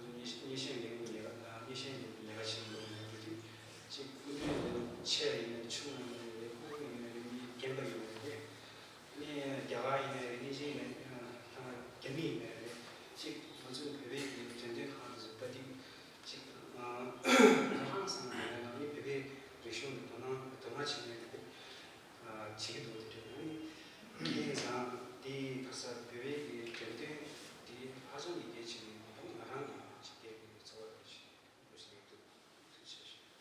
ང་ཚོ་སྙན་སྙན་ཤལ་ལས་ཁུངས་ལས་ཀ་སྙན་ཤལ་ལས་ལས་ཀ་བྱེད་མཁན་འདུག་ཅིག་སྐུ་མགྲོན་ཆེ་ཡིན་ནའི་ཆུང་ཡིན་ནའི་རེད། ཕྲུ་གུ་ཡིན་ནའི་རེད། མི་རྒན་པ་ཡིན་ནའི་རེད། ནས་རྒྱ་གར་ཡིན་ནའི་རེད། ནས་གཞན་ཡིན་ནའི་ཨ་རྒྱ་མི་ཡིན་ནའི་རེད། ཅིག་ང་ཚོའི་བོད་པའི་གི་འགྲེམས་སྟོན་ཁང་དེ་ཚོ་ལྟ་དུས་ཅིག་ཨ་ཧང་སང་ནས་ཨ་ནི་བོད་པའི་རིག་གཞུང་གི་དོ་སྣང་དོ་སྣང་བྱས་ནས་ཨ་བྱེད་ཀྱི་འདུག་དེ་འདྲ་ཨ་ནི་དེ་ཡིན་ཙང་དེ་ག་ས་བོད་པའི་གི་འགྲེམས་སྟོན་དེ་ཧ་ཅང་གི་གལ་ཆེ་ནས་ང་རང་གི་ཅིག་སྐད་ཀྱི་ཚོར་བ་རེ་ཞིག་འདུག་ཞེས་ཡིན་འདུག་ཐུགས་རྗེ་ཆེ།